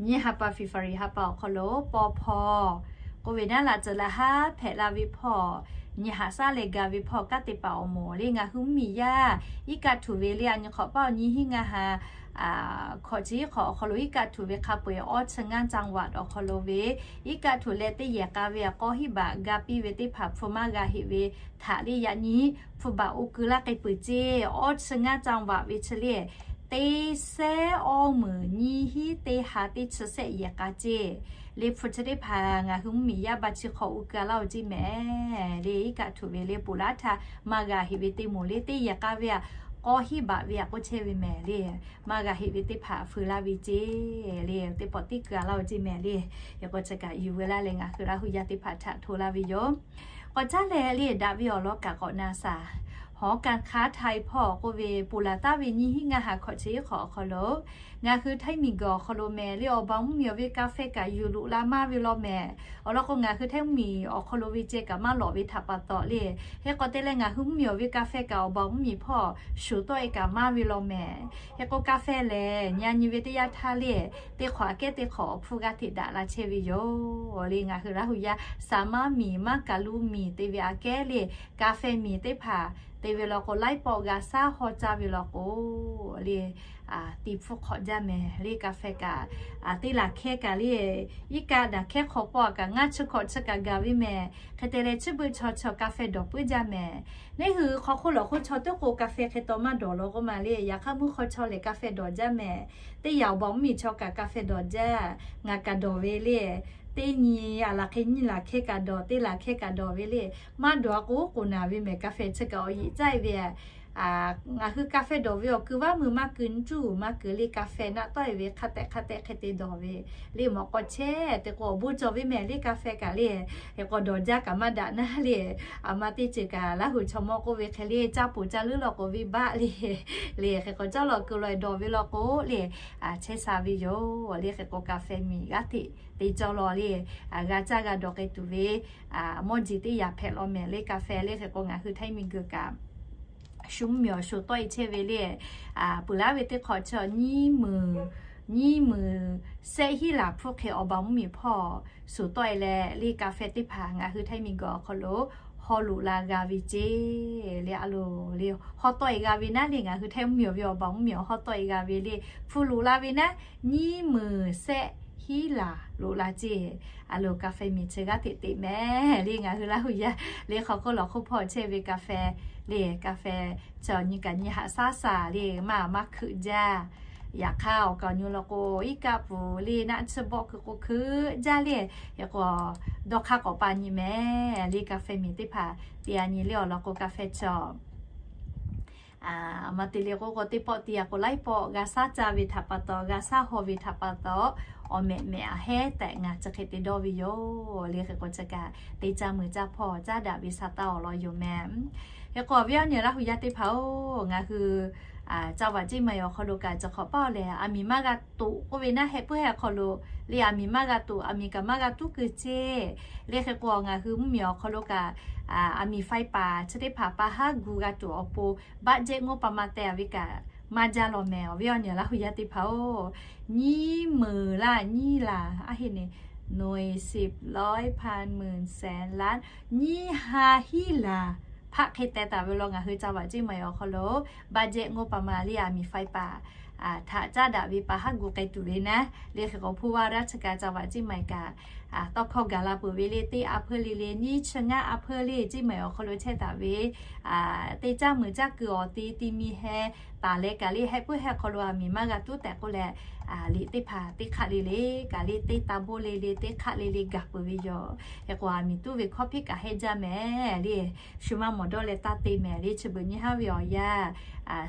nyiˇ ha pa February ha pa awˬ hk'aw lo paw hpawˇ k'oˆ ve naˉ laꞈ ceuˬ laꞈ haˉ hpehꞈ la ve hpawˇ nyi haꞈ shaˉ leh ga ve hpawˇ kanˉ te paˍ awˬ moˍ le ngaˬ hui mvuhˇmiˬ yaˇ iˉ kaˆ htuꞈ ve le a nyi hk'awꞈ paˇ awˬ nyi hiˉ ngaˇ ha hk'awꞈ chi hk'awꞈ awˬ hk'aw lo iˉ kaˆ htuꞈ ve hk'a peu-eˬ awˇ chi ngaˇ จังหวัด awˬ hk'aw lo ve iˉ kaˆ htuꞈ leh teˇ yehˬ k'a ve a k'aw hiˉ baꞈ ga piˇ ve teˇ hpaˍ hpu maˇ g'a heꞈ ve htaꞈ le yaꞈ nyi hpu baꞈ oˇ keu laˇ k'ai peuˬ ceˇ. Awˇ chi ngaˇ จังหวัด ve chi le teˇ sehˉ awˇ meunˍ nyiˇ hiˉ teˇ ha teˇ chi sehˆ yehˬ k'a ceˇ. Le hpu chi teˇ hpaˍ ngaˬ hui mvuhˇmiˬ yaˇ ba chi hk'aw u keu laˇ-oˬ ceˇ mehˍ le. Iˉ kaˆ htuꞈ ve le ponˬ laˇ htaˇ maˇ g'a heꞈ ve teˇ moˍ le teˇ yehˬ k'aˇ ve aꞈ k'aw hiˉ baꞈ ve aꞈ k'oˆ chehˇ ve mehˍ le. Maˇ g'a heꞈ ve teˇ hpaˍ feu laˇ ve ceˇ le. Teˇ pawˆ tiˉ keu laˇ-oˬ ceˇ mehˍ le. Hk'e k'o chi kaꞈ yuˬ veu laˇ leh ngaˬ hui Laˇ huˍ yaˇ teˇ hpaˍ htaꞈ hto laˇ ve yoˬ. K'awꞈ caˉ leh le daꞈ ve awˬ lawn kaꞈ k'awꞈ na shaˍ. Hawˉ kanˇ hk'aˇ Htaiˇ hpawˇ k'oˆ ve ponˬ laˬ taˍ ve nyiˇ hinˉ ngaˇ ha hkawꞈ chi hk'awꞈ awˬ hk'aw lo ngaˬ hui Htaiˇ miˬguiˬ awˬ hk'aw lo mehˍ le awˬ baˬ mvuhˇmiˬ awˬ ve ka feh kaꞈ yuˬ loꞈ la maˇ ve law mehˍ. Awˬ lawn k'o ngaˬ hui Htaiˇ mvuhˇmiˬ awˬ hk'aw lo ve ceh kaꞈ maˇ lawꞈ ve htaꞈ pa taw le. Hk'e k'awꞈ te leh ngaˬ hui mvuhˇmiˬ awˬ ve ka feh kaꞈ awˬ baˬ mvuhˇmiˬ hpawˇ shuˍ tawˆ-e kaꞈ maˇ ve law mehˍ. Hk'e k'o ka feh lehˬ nyi a nyi ve teˇ yanˇ htaˇ le teˇ hk'awꞈ aꞈ kehˉ teˇ hk'awꞈ awˬ hpfuhˇ g'aˇ hteꞈ daꞈ la chehˇ ve yoˬ le. Ngaˬ hui Laˇ huˍ yaˇ saˍ maˇ miˬ maˇ kaˬ lu miˬ te ve aꞈ kehˉ le ka feh miˬ teˇ hpaˍ te ve law k'o laiˉ pawˆ g'a shaˉ haw caˇ ve law k'o le ti hpfuhˇ hk'awꞈ jaˇ mehˍ le. Ka feh kaꞈ teˇ laˬ hkehˇ kaꞈ le iˉ kaˆ daꞈ hkehˉ hk'aw pawˆ kaꞈ ngaˇ chi hkawꞈ chi kaꞈ gaˬ ve mehˍ. Hk'e te leh chi beuꞈ chaw chaw ka feh dawˬ puiˉ jaˇ mehˍ. Neˇ hui hk'aw hk'oˆ lawˬ hk'oˆ chaw teˇ k'o ka feh hk'e taw maˇ dawˬ law k'oˆ ma le. Yaꞈ hk'aˇ mvuhˇ hk'aw chaw lehˬ ka feh dawˬ jaˇ mehˍ. Teˇ yanˇ awˬ baˬ mvuhˇmiˬ chaw kaꞈ ka feh dawˬ jaˇ. Ngaˬ kaꞈ dawˬ ve le teˇ nyi aˬ laˬ hk'e nyiˇ laˬ hkehˇ kaꞈ dawˬ, teˇ laˬ hkehˇ kaꞈ dawˬ ve le. Maˇ dawˬ a k'o k'oˍ naˍ ve mehˍ. Ka feh chi kaꞈ awˬ yeꞈ caˇ-e ve ngaˬ hui ka feh dawˬ ve awˬ keu vaˇ meuˇ maˇ keu, cuˇ maˇ keu le ka feh naˆ tawˆ-e ve hk'a tehꞈ hk'a tehꞈ hk'e te dawˬ ve le. Mawꞈ k'aw chehˇ te k'o awˬ bon cawˬ ve mehˍ le ka feh kaꞈ le. Hk'e k'o dawˬ jaˇ kaꞈ maˇ daꞈ naˉ le. Aˬ ma teˇ ceuˬ kaꞈ Laˇ huˍ chaw mawˇ k'oˆ ve hk'e le caˇ poˬ caˇ leuˉ law k'o venˇ baˆ le. Le hk'e k'o cawˇ law keu law dawˬ ve law k'o le chehˇ sha ve yoˬ le. Hk'e k'o ka feh miˬ g'aˇ hteꞈ te cawˇ law le g'a caˇ g'a dawˬ k'ai tuˬ ve mawˇ jeˬ teˇ yanˇ hpehꞈ law mehˍ le. Ka feh le hk'e k'o ngaˬ hui Htaiˇ miˬguiˬ kaꞈ shu mvuhˇmiˬ awˬ shu tawˆ-e chehˇ ve le. Peuˬ laˉ ve teˇ hk'awꞈ chi nyiˇ meunˍ, nyiˇ meunˍ shehˆ hiˉ laˬ hpfuhˇ hk'e awˬ baˬ mvuhˇmiˬ hpawˇ shu tawˆ-e leh le ka feh teˇ hpaˍ ngaˬ hui Htaiˇ miˬguiˬ awˬ hk'aw lo haw loꞈ la g'a ve ceˇ le. A loˍ le haw tawˆ-e g'a ve naˉ le ngaˬ hui Htaiˇ mvuhˇmiˬ awˬ ve awˬ baˬ mvuhˇmiˬ awˬ haw tawˆ-e g'a ve le hpu loꞈ la ve naˉ nyiˇ meunˍ shehˆ hiˉ laˬ loꞈ la ceˇ. A loˍ ka feh miˬ chi g'aˇ hteꞈ teꞈ mehˍ le. Ngaˬ hui Laˇ huˍ yaˇ le hk'aw hk'oˆ lawˬ hk'oˆ hpawˇ chehˇ ve ka feh le ka feh chi nyi kaꞈ nyi haꞈ shaˉ shaˍ le maˇ maˇ hkeuꞈ jaˇ. Yaꞈ hk'aˇ awˬ kaˍ awˬ nyi law k'o iˉ kaˆ pfuhˍ le naˆ tsuhˇ bawˆ keu k'o hkeuꞈ jaˇ le. Hk'e k'o dawˇ hk'aˇ k'awꞈ pa nyi mehˍ le ka feh miˬ teˇ hpaˍ te a nyi le awˬ lawn k'o ka feh chi ma te le k'oˆ k'o teˇ pawˆ te a k'o laiˉ pawˆ g'a shaˉ caˇ ve htaꞈ pa taw g'a shaˉ haw ve htaꞈ pa taw awˬ mehꞈ mehꞈ aꞈ heˉ tehꞈ ngaˬ chi hk'e te dawˇ ve yoˬ le. Hk'e k'o chi kaꞈ teˇ caˇ meuꞈ caˇ hpawˇ caˉ daꞈ ve sa taˇ awˬ lawn yoˬ mehˍ. Hk'e k'o awˬ viˉ awˬ nyi Laˇ huˍ yaˇ teˇ hpaˍ-oˬ, ngaˬ hui จังหวัดเชียงใหม่ awˬ hk'aw lo kaꞈ chi hk'awꞈ paˇ leh aˬ miˍ maˇ g'a tuꞈ k'oˆ ve naˉ heh puiˉ heh hk'aw lo le aˬ miˍ maˇ g'a tuꞈ aˬ miˍ kaꞈ maˇ g'a tuˉ keu ceˇ. Le hk'e k'o ngaˬ hui mvuhˇmiˬ awˬ hk'aw lo kaꞈ aˬ miˍ faiˇ paˍ chi teˇ hpaˍ pa haˉ gu g'a tuˬ awˬ pon budget งบประมาณ te a ve kaꞈ maˇ jaˇ law mehˍ. Awˬ viˉ awˬ nyi Laˇ huˍ yaˇ teˇ hpaˍ-oˬ, nyiˇ meunˍ laˇ nyiˇ laˬ aˉ heˆ ne หน่วย สิบ ร้อย พัน หมื่น แสน ล้าน nyiˇ ha hiˉ laˬ hpaˆ hk'e teh taˍ ve law ngaˬ hui จังหวัดเชียงใหม่ awˬ hk'aw lo budget งบประมาณ le aˬ miˍ faiˇ paˍ htaꞈ caˉ daꞈ ve pa haˉ gu k'ai tuˬ le naˉ. Le hk'e k'o ผู้ว่าราชการจังหวัดเชียงใหม่ kaꞈ tawˇ hkawˇ gaˬ la peuˬ ve le teˇ a hpeuˇ le le nyiˇ chi ngaˇ a hpeuˇ le เชียงใหม่ awˬ hk'aw lo chehˇ taˍ ve teˇ caˇ meuꞈ caˇ keu awˬ te ti mi heh taˍ leh kaꞈ le heh puiˉ heh hk'aw lo aˬ miˍ maˇ g'a tuˉ tehꞈ k'oˆ leh liꞈ teˇ hpaˍ teˇ hk'aˆ le le kaꞈ le teˇ ta boˇ le le teˇ hk'aˆ le le gaˬ peuˬ ve yoˬ. Hk'e k'o aˬ miˍ tuˉ ve hkawˇ hpiˆ kaꞈ hehnˇ jaˇ mehˍ le. Shu maˇ mawˬ dawˇ leh taˇ te mehˍ le chi beuꞈ nyi haˉ ve awˬ yanˇ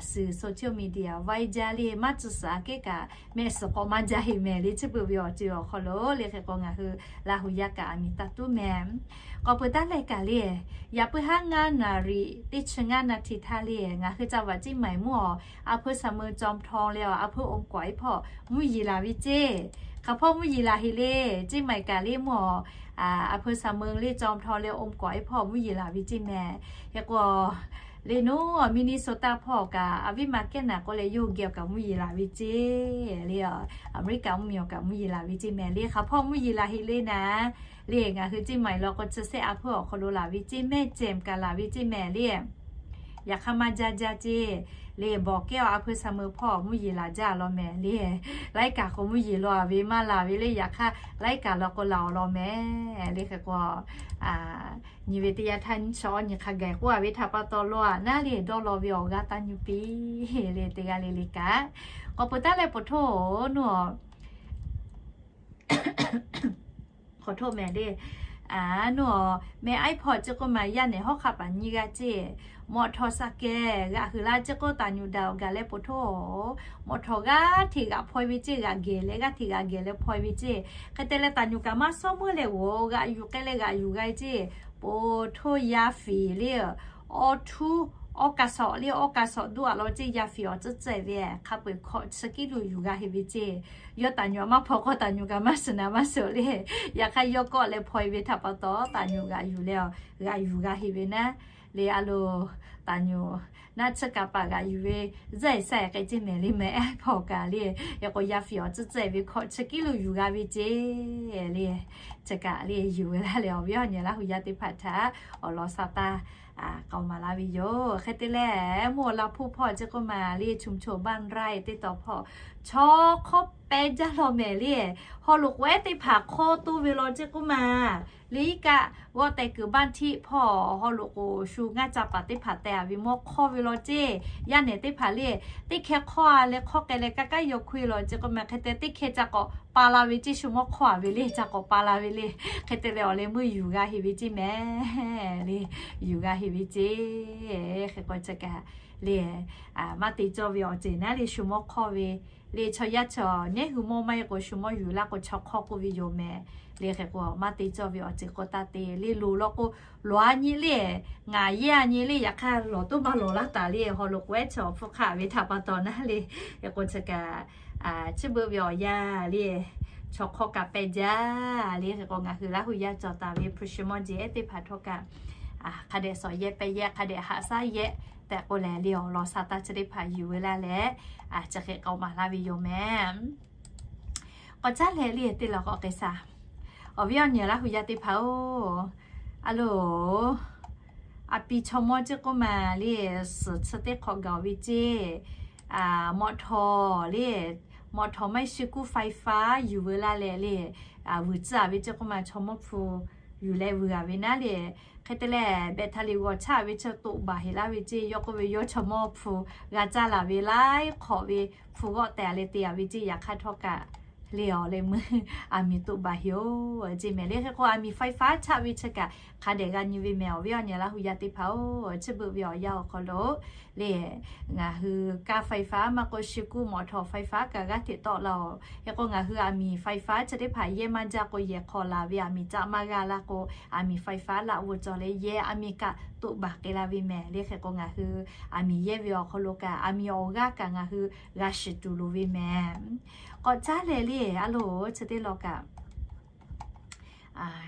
suhˍ social media vaiˇ jaˇ le maˇ tcuh suhˍ aꞈ kehˉ kaꞈ mehˆ suhˍ k'awꞈ maˇ jaˇ heꞈ mehˍ le chi beuꞈ ve awˬ ceuˬ awˬ hk'aw lo le. Hk'e k'o ngaˬ hui Laˇ huˍ yaˇ kaꞈ aˬ miˍ taˇ tuˉ mehˍ. K'awꞈ peuˬ taˉ leh kaꞈ le yaꞈ puiˉ haˉ ngaˇ naˍ riˍ teˇ chi ngaˇ naˍ tiˍ htaˇ le ngaˬ hui จังหวัดเชียงใหม่ mvuhˇ awˬ aˬ hpeu shaˍ meu จอมทอง leh awˬ aˬ hpeu อมก๋อย hpawˇ mvuhˇ yeˬ laˬ ve ceˇ. Hk'aˬ hpawˇ mvuhˇ yeˬ laˬ heꞈ le เชียงใหม่ kaꞈ le mvuhˇ awˬ aˬ hpeu shaˍ meu le จอมทอง leh อมก๋อย hpawˇ mvuhˇ yeˬ laˬ ve ceˇ mehˍ. Hk'e k'o le naˉ Minnesota hpawˇ kaꞈ aˬ viˉ ma kehˉ naˬ k'oˆ leh yawˇ hui geh awˬ kaꞈ mvuhˇ yeˬ laˬ ve ceˇ le. Aˍmeˍriˆkaꞈ mvuhˇmiˬ awˬ kaꞈ mvuhˇ yeˬ laˬ ve ceˇ mehˍ le. Hk'aˬ hpawˇ mvuhˇ yeˬ laˬ heꞈ le naˉ le ngaˬ hui เชียงใหม่ law k'o chi sehˆ aˬ hpeu awˬ hk'aw lo laˬ ve ceˇ mehˍ แจ่ม kaꞈ laˬ ve ceˇ mehˍ le. Yaꞈ hk'aˇ maˇ jaˇ jaˇ ceˇ le bawˬ kehˉ awˬ aˬ hpeu shaˍ meu hpawˇ mvuhˇ yeˬ laˬ jaˇ law mehˍ le. Laiˉ kaꞈ k'o mvuhˇ yeˬ law ve maˇ laˬ ve le. Yaꞈ hk'aˇ laiˉ kaꞈ law k'o laˬ awˬ lawn mehˍ le. Hk'e k'o nyi ve teˇ yanˇ htaˇ nyiˇ chi awˇ nyi hk'a gaˬ k'oˆ a ve htaꞈ pa taw law aꞈ naˉ le dawˇ law ve awˬ g'aˇ taˇ nyu piˇ le teˇ g'aˇ le le kaꞈ k'awꞈ peuˬ taˉ leh peuˬ htoˇ naˉ awˬ k'awꞈ htoˆ mehˍ le. Aˬ, nawˬ meh iPod chi k'oˆ ma yaˇ nehˬ hawˉ hk'aˆ paˍ nyiˇ g'aˇ ceˇ, mawꞈ htawˍ shaˍ kehˬ g'aꞈ huiˍ laˇ ceˇ k'oˆ, taˍ nyuꞈ daꞈ awˬ gaˬ leh po htoˆ. Mawꞈ htawˍ g'aˇ hteꞈ g'aꞈ hpaw e ve ceˇ, g'aꞈ gehˬ leh g'aˇ hteꞈ g'aꞈ gehˬ leh hpaw e ve ceˇ. Hk'e te leh taˍ nyuꞈ kaꞈ maˇ shawˉ meuˇ leh g'oˬ g'aꞈ yuˬ k'ai leh g'aꞈ yuˬ g'a ceˇ. Po htoˆ yaˇ fiˍ le, awˇ htuˉ, awˇ ka shawˍ le, awˇ ka shawˍ duˇ aꞈ law ceˇ, yaˇ fiˍ awˬ tcuhˉ tcuhˉ ve hk'a peu-eˬ hkawꞈ chi kiˉ lo yuˬ g'a heˍ ve ceˇ. Yawˇ taˍ nyuꞈ maˇ hpaw k'o, taˍ nyuꞈ kaꞈ maˇ shiˍ naˍ maˇ shiˍ le. Yaꞈ hk'aˇ yawˇ kawˆ leh hpaw e ve htaꞈ pa taw, taˍ nyuꞈ g'aꞈ yuˬ leh, g'aꞈ yuˬ g'a heˍ ve naˉ le. A loˬ, taˍ nyuꞈ naˆ tsuhˇ kaˍ paˍ g'aꞈ yuˬ ve zuhˆ e sha e k'ai ceˇ mehˍ le, meh iPod kaꞈ le. Yaꞈ k'o yaˇ fiˍ awˬ tcuhˉ tcuhˉ ve hkawꞈ chi kiˉ lo yuˬ g'a ve ceˇ le. Chi kaꞈ le yuˬ ve laˇ leh awˬ viˉ awˬ nyi Laˇ huˍ yaˇ teˇ hpaˍ htaꞈ awˬ lawn sha taˇ k'aoˍ maˍ laˇ ve yoˬ. Hk'e te leh mvuhˇ awˬ la hpuˇ hpawˇ ceˇ k'oˆ ma le, ชุมชนบ้านไร่ teˇ taw hpawˇ chaw hk'awˇ pehˇ jaˇ law mehˍ le. Haw loꞈ k'oˍ ehˉ teˇ hpaˍ hk'awˇ toˇ ve law ceˇ k'oˆ ma le. Iˉ kaˆ g'awˇ teh kuiˬ บ้านไร่ hpawˇ haw loꞈ k'oˍ shu ngaˇ ca paˍ teˇ hpaˍ teh a ve mawˇ hk'awˇ ve law ceˇ. Yaˇ nehˬ teˇ hpaˍ le, teˇ hkeh hk'awˇ a leh hk'awˇ k'ai leh kaˇ kaˉ yaw hkuˇ e law ceˇ k'oˆ ma. Hk'e te teˇ hkeh ca k'awꞈ pa la ve ceˇ, shu mawˇ hk'awˇ a ve le, ca k'awꞈ pa la ve le. Hk'e te leh awˬ leh meuˇ yuˬ g'a heˍ ve ceˇ mehˍ le. Yuˬ g'a heˍ ve ceˇ. Hk'e k'o chi kaꞈ le, maˇ te cawˇ ve awˬ ceuˬ naˉ le, shu mawˇ hk'awˇ ve le. Chaw yaˇ chaw nehˉ hui mawˇ maˇ heˆ k'o shu mawˇ yuˬ laˇ k'o chaw hk'awˇ k'oˆ ve yoˬ mehˍ le. Hk'e k'o maˇ te cawˇ ve awˬ ceuˬ k'o taˇ te le. Loˍ law k'o, lawˬ a nyi le, ngaˬ yehˇ a nyi le, yaꞈ hk'aˇ lawˬ toˉ maˇ lawˬ laˇ taˍ le. Haw loꞈ k'oˍ ehˉ chaw hpfuhˇ hk'aˆ ve htaꞈ pa taw naˉ le. Hk'e k'o chi kaꞈ, chi beuꞈ ve awˬ yanˇ le, chaw hk'awˇ kaꞈ pehˇ jaˇ le. Hk'e k'o ngaˬ hui Laˇ huˍ yaˇ cawˬ taˍ ve hpu shi mawˇ jeˬ ehˉ teˇ hpaˍ htawˇ kaꞈ, hk'a dehꞈ sawꞈ yehˇ pehˇ yehˇ, hk'a dehꞈ haꞈ shaˉ yehˇ tehꞈ k'oˆ leh le, awˬ lawn sha taˇ chi teˇ hpaˍ yuˬ ve laˇ leh, chi hk'e k'aoˍ maˍ laˇ ve yoˬ mehˍ. K'awꞈ caˉ leh le teˇ laˬ k'awꞈ k'ai shaˍ. Awˬ viˉ awˬ nyi Laˇ huˍ yaˇ teˇ hpaˍ-oˬ, a loˬ, a pi chaw mawˇ ceˇ k'oˆ ma le, suhˍ chi teˇ hk'awꞈ gaˬ ve ceˇ, mawꞈ htawˍ le, mawꞈ htawˍ maˇ heˆ shu kuˇ ไฟฟ้า yuˬ ve laˇ leh le, vuiˬ tcuh a ve ceˇ k'oˆ ma chaw mawˇ hpu yuˬ leh vuiˬ a ve naˉ le. Hk'e te leh แบตเตอรี่ g'awˬ chaˇ ve chaw toꞈ baˬ heˍ laˇ ve ceˇ. Yawˇ k'oˆ ve yawˇ chaw mawˇ hpu g'a caˇ laˬ ve laiˉ hk'awꞈ ve hpu g'awˆ tehˬ a leh te a ve ceˇ. Yaꞈ hk'aˇ htawˇ kaꞈ le awˬ leh meuˇ a miˬ toꞈ baˬ heˍ-oˬ ceˇ mehˍ le. Hk'e k'o a miˬ ไฟฟ้า chaˇ ve chi kaꞈ hk'a dehꞈ g'a nyi ve mehˍ. Awˬ viˉ awˬ nyi Laˇ huˍ yaˇ teˇ hpaˍ-oˬ, chi beuꞈ ve awˬ yanˇ awˬ hk'aw lo le, ngaˬ hui kaˇ ไฟฟ้า maˇ k'o shu kuˇ mawꞈ htawˍ ไฟฟ้า kaꞈ g'aˇ hteꞈ tawˆ la-oˬ. Hk'e k'o ngaˬ hui a miˬ ไฟฟ้า chi teˇ hpaˍ yehˇ maˇ jaˇ k'o, yehˬ hk'aw laˬ ve a miˬ caˆ maˇ g'a laˇ k'o, a miˬ ไฟฟ้า laꞈ g'oˇ cawˬ leh yehˇ a miˬ kaꞈ toꞈ baˬ k'ai la ve mehˍ le. Hk'e k'o ngaˬ hui a miˬ yehˇ ve awˬ hk'aw lo kaꞈ a miˬ awˬ g'aˇ kaꞈ ngaˬ hui g'a shiˍ tuˬ loˍ ve mehˍ. K'awꞈ caˉ leh le, a loˬ, chi teˇ law kaꞈ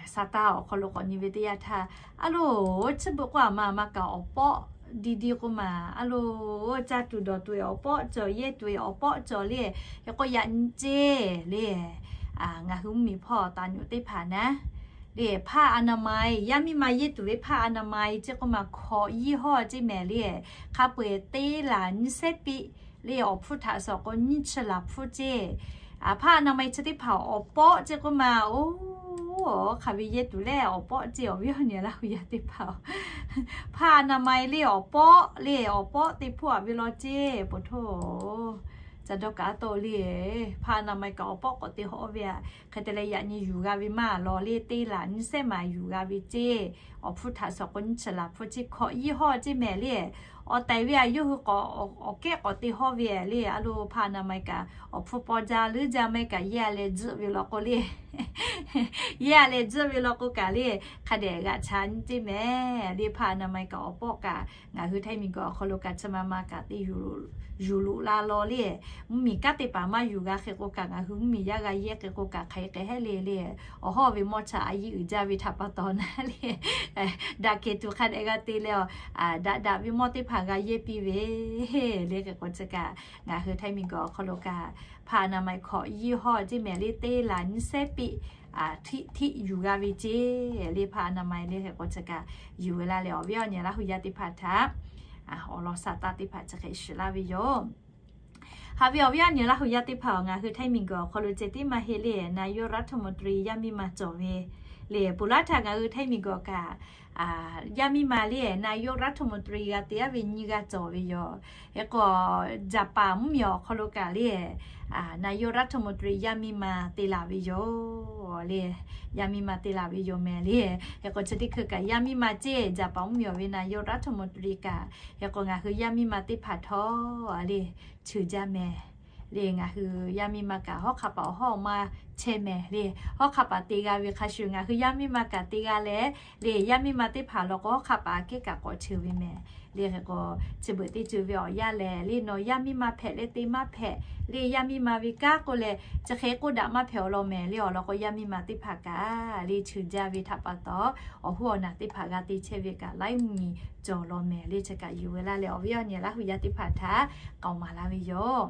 sha taˇ awˬ hk'aw lo k'awꞈ nyi ve teˇ yanˇ htaˇ, a loˬ, chi beuꞈ k'o a ma a ma kaꞈ awˬ pawˆ di di k'o ma, a loˬ, caˇ tuˬ dawˬ tuˬ e awˬ pawˆ cawˬ, yehˇ tuˬ e awˬ pawˆ cawˬ le. Hk'e k'o yaꞈ nyi ceˇ le, ngaˬ hui mvuhˇmiˬ hpawˇ taˍ nyuꞈ teˇ hpaˍ naˉ le, ผ้าอนามัย yaˇ miˇ ma yehˇ tuˬ ve ผ้าอนามัย ceˇ k'o ma hkawꞈ ยี่ห้อ ceˇ mehˍ le. Hk'a peu-eˬ teˇ laˬ nyiˇ shehˉ piˆ le, awˬ hpfuhˇ htaꞈ sawꞈ k'o nyiˇ chi laˬ hpfuhˇ ceˇ. ผ้าอนามัย chi teˇ hpaˍ awˬ pawˆ ceˇ k'o ma, oˇ, hk'aˬ ve yehˇ tuˬ leh awˬ pawˆ ceˇ. Awˬ viˉ awˬ nyi Laˇ huˍ yaˇ teˇ hpaˍ-oˬ, ผ้าอนามัย le awˬ pawˆ le, awˬ pawˆ te hpfuhˇ a ve law ceˇ po htoˇ. Ca dawˇ kaꞈ a to le, ผ้าอนามัย kaꞈ awˬ pawˆ k'awꞈ te hawˆ ve a. Hk'e te leh yaꞈ nyi yuˬ g'a ve maˇ law le, teˇ laˬ nyiˇ shehˉ maˬ yuˬ g'a ve ceˇ. Awˬ hpfuhˇ htaꞈ sawꞈ k'o nyiˇ chi laˬ hpfuhˇ ceˇ, hkawꞈ ยี่ห้อ ceˇ mehˍ le. Awˬ tehˬ ve a yawˇ hui k'awꞈ awˬ kehˉ k'awꞈ te hawˆ ve le. A loˬ, ผ้าอนามัย kaꞈ awˬ hpfuhˇ paw jaˇ leuˉ jaˇ maˇ heˆ kaꞈ yehˇ a leh tzuhˆ ve law k'o le, yehˇ a leh tzuhˆ ve law k'o kaꞈ le, hk'a dehꞈ g'aꞈ cha nyi ceˇ mehˍ le. ผ้าอนามัย kaꞈ awˬ pawˆ kaꞈ ngaˬ hui Htaiˇ miˬguiˬ awˬ hk'aw lo kaꞈ chi ma ma kaꞈ te yuˬ loꞈ la law le. Mvuhˇmiˬ kanˉ te paˍ maˇ yuˬ g'a hk'e k'o kaꞈ, ngaˬ hui mvuhˇmiˬ yaˇ g'a yehˇ hk'e k'o kaꞈ, hk'aˬ hk'e hehˉ le le, awˬ hawˉ ve mawˇ chaꞈ a yiˇ uiˍ jaˇ ve htaꞈ pa taw naˉ le, daꞈ kehˬ tuˬ hk'a dehꞈ g'a te leh, daꞈ daꞈ ve mawˇ teˇ hpaˍ g'a yehˇ piˇ ve le. Hk'e k'o chi kaꞈ ngaˬ hui Htaiˇ miˬguiˬ awˬ hk'aw lo kaꞈ ผ้าอนามัย hkawꞈ ยี่ห้อ ceˇ mehˍ le, teˇ laˬ nyiˇ shehˉ piˆ htiˆ htiˆ yuˬ g'a ve ceˇ le. ผ้าอนามัย le hk'e k'o chi kaꞈ yuˬ ve laˇ leh awˬ viˉ awˬ nyi Laˇ huˍ yaˇ teˇ hpaˍ htaꞈ awˬ lawn sha taˇ teˇ hpaˍ chi hk'e shiˍ laˇ ve yoˬ. Haꞈ ve awˬ viˉ awˬ nyi Laˇ huˍ yaˇ teˇ hpaˍ-oˬ, ngaˬ hui Htaiˇ miˬguiˬ awˬ hk'aw lo ceh tiˉ maˇ heˆ le, นายกรัฐมนตรี yaˇ miˇ ma cawˬ ve Le peuˬ laˇ htaˇ ngaˬ hui Htaiˇ miˬguiˬ kaꞈ, yaˇ miˇ ma le นายกรัฐมนตรี g'a te-a ve nyiˇ g'aˇ cawˬ ve yoˬ. Hk'e k'o, Jaˍpaˍ mvuhˇmiˬ awˬ hk'aw lo kaꞈ le นายกรัฐมนตรี yaˇ miˇ ma te laˬ ve yoˬ le. Yaˇ miˇ ma te laˬ ve yoˬ mehˍ le. Hk'e k'o chi teˇ hkui kaꞈ yaˇ miˇ ma ceˇ Jaˍpaˍ mvuhˇmiˬ awˬ ve นายกรัฐมนตรี kaꞈ, hk'e k'o ngaˬ hui yaˇ miˇ ma teˇ hpaˍ htawˇ le, cheuˬ jaˇ mehˍ le. Ngaˬ hui yaˇ miˇ ma kaꞈ hawˉ hk'aˆ paˍ awˬ hawˉ awˬ ma chehˇ mehˍ le. Hawˉ hk'aˆ paˍ te g'a ve hk'a shuˍ ngaˬ hui yaˇ miˇ ma kaꞈ te g'a leh le, yaˇ miˇ ma teˇ hpaˍ law k'o hawˉ hk'aˆ paˍ aꞈ kehˉ kaꞈ k'awꞈ cheuˬ ve mehˍ le. Hk'e k'o, chi beuꞈ teˇ ceuˬ ve awˬ yanˇ lehˬ le, nawˬ yaˇ miˇ ma hpehꞈ leh te maˇ hpehꞈ le, yaˇ miˇ ma ve kanˉ k'oˆ leh chi hk'e k'oˆ daꞈ maˇ hpehꞈ awˬ lawn mehˍ le. Awˬ lawn k'o yaˇ miˇ ma teˇ hpaˍ kaꞈ le cheuˬ jaˇ ve htaꞈ pa taw, awˬ hoˉ awˬ naˬ teˇ hpaˍ g'a te chehˇ ve kaꞈ laiˉ mvuhˇmiˬ cawˬ law mehˍ le. Chi kaꞈ yuˬ ve laˇ leh awˬ viˉ awˬ nyi Laˇ hu yaˇ teˇ hpaˍ htaꞈ k'aoˍ maˍ laˇ ve yoˬ.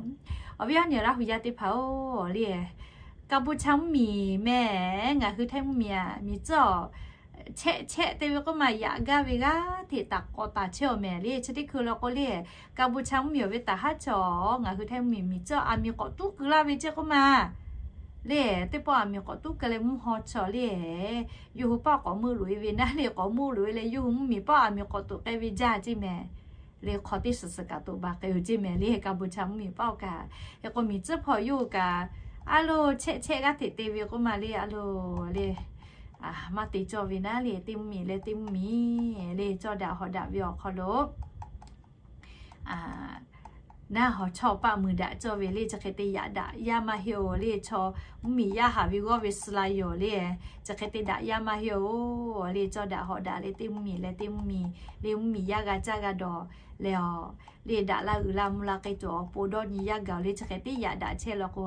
Awˬ viˉ awˬ nyi Laˇ hu yaˇ teˇ hpaˍ-oˬ le, Kaˍboˍcha mvuhˇmiˬ mehˍ ngaˬ hui Htaiˇ mvuhˇmiˬ aꞈ miˬ tcuhˉ chehˆ chehˆ te ve k'oˆ ma yaꞈ gaˇ ve g'aˇ hteꞈ taˍ k'awꞈ taˍ chehˇ awˬ mehˍ le. Chi teˇ hkui law k'o le, Kaˍboˍcha mvuhˇmiˬ awˬ ve taˍ haˉ chaw ngaˬ hui Htaiˇ mvuhˇmiˬ miˬ tcuhˉ aˬ miˬ k'awꞈ tuˉ keu laˇ ve ceˇ k'oˆ ma le. Teˇ pawˆ aˬ miˬ k'awꞈ tuˉ keu leh mvuhˇ haw chaw le, yawˇ hui paˆ k'awꞈ meuˆ loꞈ-e ve naˉ le, k'awꞈ meuˆ loꞈ-e leh yawˇ hui mvuhˇmiˬ paˆ aˬ miˬ k'awꞈ tuꞈ k'ai ve jaˇ ceˇ mehˍ le. Hk'aw teˇ suhˍ suhˍ kaꞈ toꞈ baˬ k'ai-o ceˇ mehˍ le. Kaˍboˍcha mvuhˇmiˬ paˆ-oˬ kaꞈ, hk'e k'o miˬ tcuhˉ hpaw yawˇ hui kaꞈ a lo chehˆ chehˆ g'aˇ hteꞈ te ve k'oˆ ma le, a lo le maˇ te cawˇ ve naˉ le, teˇ mvuhˇmiˬ leh teˇ mvuhˇmiˬ le cawˇ daꞈ hawˍ daꞈ ve awˬ hk'aw lo naˉ hawˍ chawˇ paˆ mui daꞈ cawˇ ve le. Chi hk'e te yaꞈ daꞈ yaˇ maˇ heˆ-oˬ le. Chaw mvuhˇmiˬ yaˇ haˍ ve g'awˇ ve suh la yoˬ le. Chi hk'e te daꞈ yaˇ maˇ heˆ-oˬ le. Cawˇ daꞈ hawˍ daꞈ leh teˇ mvuhˇmiˬ leh teˇ mvuhˇmiˬ le, mvuhˇmiˬ yaˇ g'a caˇ g'a dawˬ leh-aˬ le, daꞈ la uiˍ la mvuh la k'ai tuˬ awˬ pon dawˇ nyi yaˇ gaˬ-oˬ le. Chi hk'e te yaꞈ daꞈ chehˇ law k'o,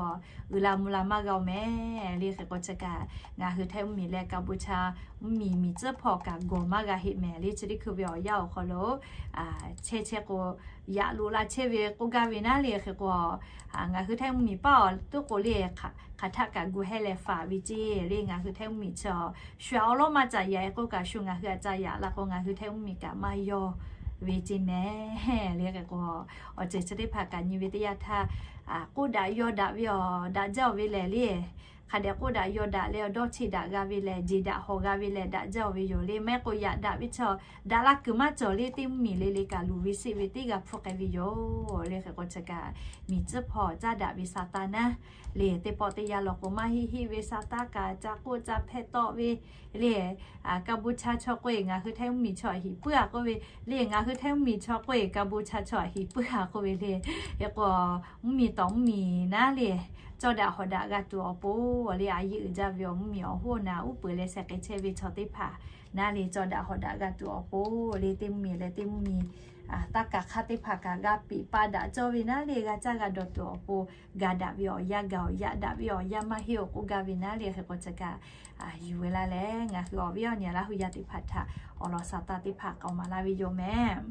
uiˍ la mvuh la maˇ g'a-oˬ mehˍ le. Hk'e k'o chi kaꞈ ngaˬ hui Htaiˇ mvuhˇmiˬ leh Kaˍboˍcha mvuhˇmiˬ miˬ tcuhˉ hpaw kaꞈ gawˬ maˇ g'a heˆ mehˍ le. Chi teˇ hkui ve awˬ yanˇ awˬ hk'aw lo chehˇ chehˇ k'o, yaꞈ loꞈ la chehˇ ve k'oˆ gaˇ ve naˉ le. Hk'e k'o, ngaˬ hui Htaiˇ mvuhˇmiˬ paˆ awˬ tuˉ k'o le, hk'aˬ htaˆ kaꞈ gu hehˇ leh faˍ ve ceˇ le. Ngaˬ hui Htaiˇ mvuhˇmiˬ chi shu awˉ lawˉ maˇ ca yaꞈ-e k'oˆ kaꞈ shu ngaˬ hui aꞈ ca yaꞈ la k'o ngaˬ hui Htaiˇ mvuhˇmiˬ kaꞈ maˇ yawˇ ve ceˇ mehˍ le. Hk'e k'o, awˬ ceuˬ chi teˇ hpaˍ kaꞈ nyi ve teˇ yanˇ htaˇ, k'oˆ daꞈ yaw daꞈ ve awˬ daꞈ jaˇ-oˬ ve lehˬ le. Hk'a dehꞈ k'oˆ daꞈ yaw daꞈ leh awˬ dawˇ cheˇ daꞈ g'a ve lehˬ, jeˬ daꞈ hawˍ g'a ve lehˬ daꞈ jaˇ-oˬ ve yoˬ le. Maˇ heˆ k'o yaꞈ daꞈ ve chaw daꞈ la kuiˬ maˇ cawˬ le, teˇ mvuhˇmiˬ le le kaꞈ luˬ ve seˆ ve teˇ g'a hpfuhˇ k'ai ve yoˬ le. Hk'e k'o chi kaꞈ miˬ tcuhˉ hpaw caˇ daꞈ ve sa taˇ naˉ le. Teˇ pawˆ teˇ yanˇ law k'o maˇ heˆ heˆ ve sa taˇ kaꞈ ca k'oˆ ca hpehˇ tawˆ ve le. Kaˍboˍcha chaw k'oˆ-e ngaˬ hui Htaiˇ mvuhˇmiˬ chaw aꞈ hiˍ puiˉ-a k'oˆ ve le. Ngaˬ hui Htaiˇ mvuhˇmiˬ chaw k'oˆ-e Kaˍboˍcha chaw aꞈ hiˍ puiˉ-a k'oˆ ve le. Hk'e k'o mvuhˇmiˬ tawˍ mvuhˇmiˬ naˉ le cawˇ daꞈ hawˍ daꞈ g'a tuˬ awˬ pon le, a yeˇ uiˍ jaˇ ve awˬ mvuhˇmiˬ awˬ hoˉ awˬ naˬ uˉ peunˍ leh sheh k'ai chehˇ ve chaw teˇ hpaˍ naˉ le cawˇ daꞈ hawˍ daꞈ g'a tuˬ awˬ pon le, teˇ mvuhˇmiˬ leh teˇ mvuhˇmiˬ taˇ kaˬ hk'aˇ teˇ hpaˍ kaꞈ g'a piˍ pa daꞈ cawˇ ve naˉ le, g'a caˇ g'a dawˬ tuˬ awˬ pon ga daꞈ ve awˬ yanˇ gaˬ-oˬ, yaꞈ daꞈ ve awˬ yanˇ maˇ heˆ-oˬ k'oˆ gaˇ ve naˉ le. Hk'e k'o chi kaꞈ yuˬ ve laˇ leh ngaˬ hui awˬ viˉ awˬ nyi Laˇ hu yaˇ teˇ hpaˍ htaꞈ awˬ lawn sa taˇ teˇ hpaˍ k'aoˍ maˍ laˇ ve yoˬ mehˍ.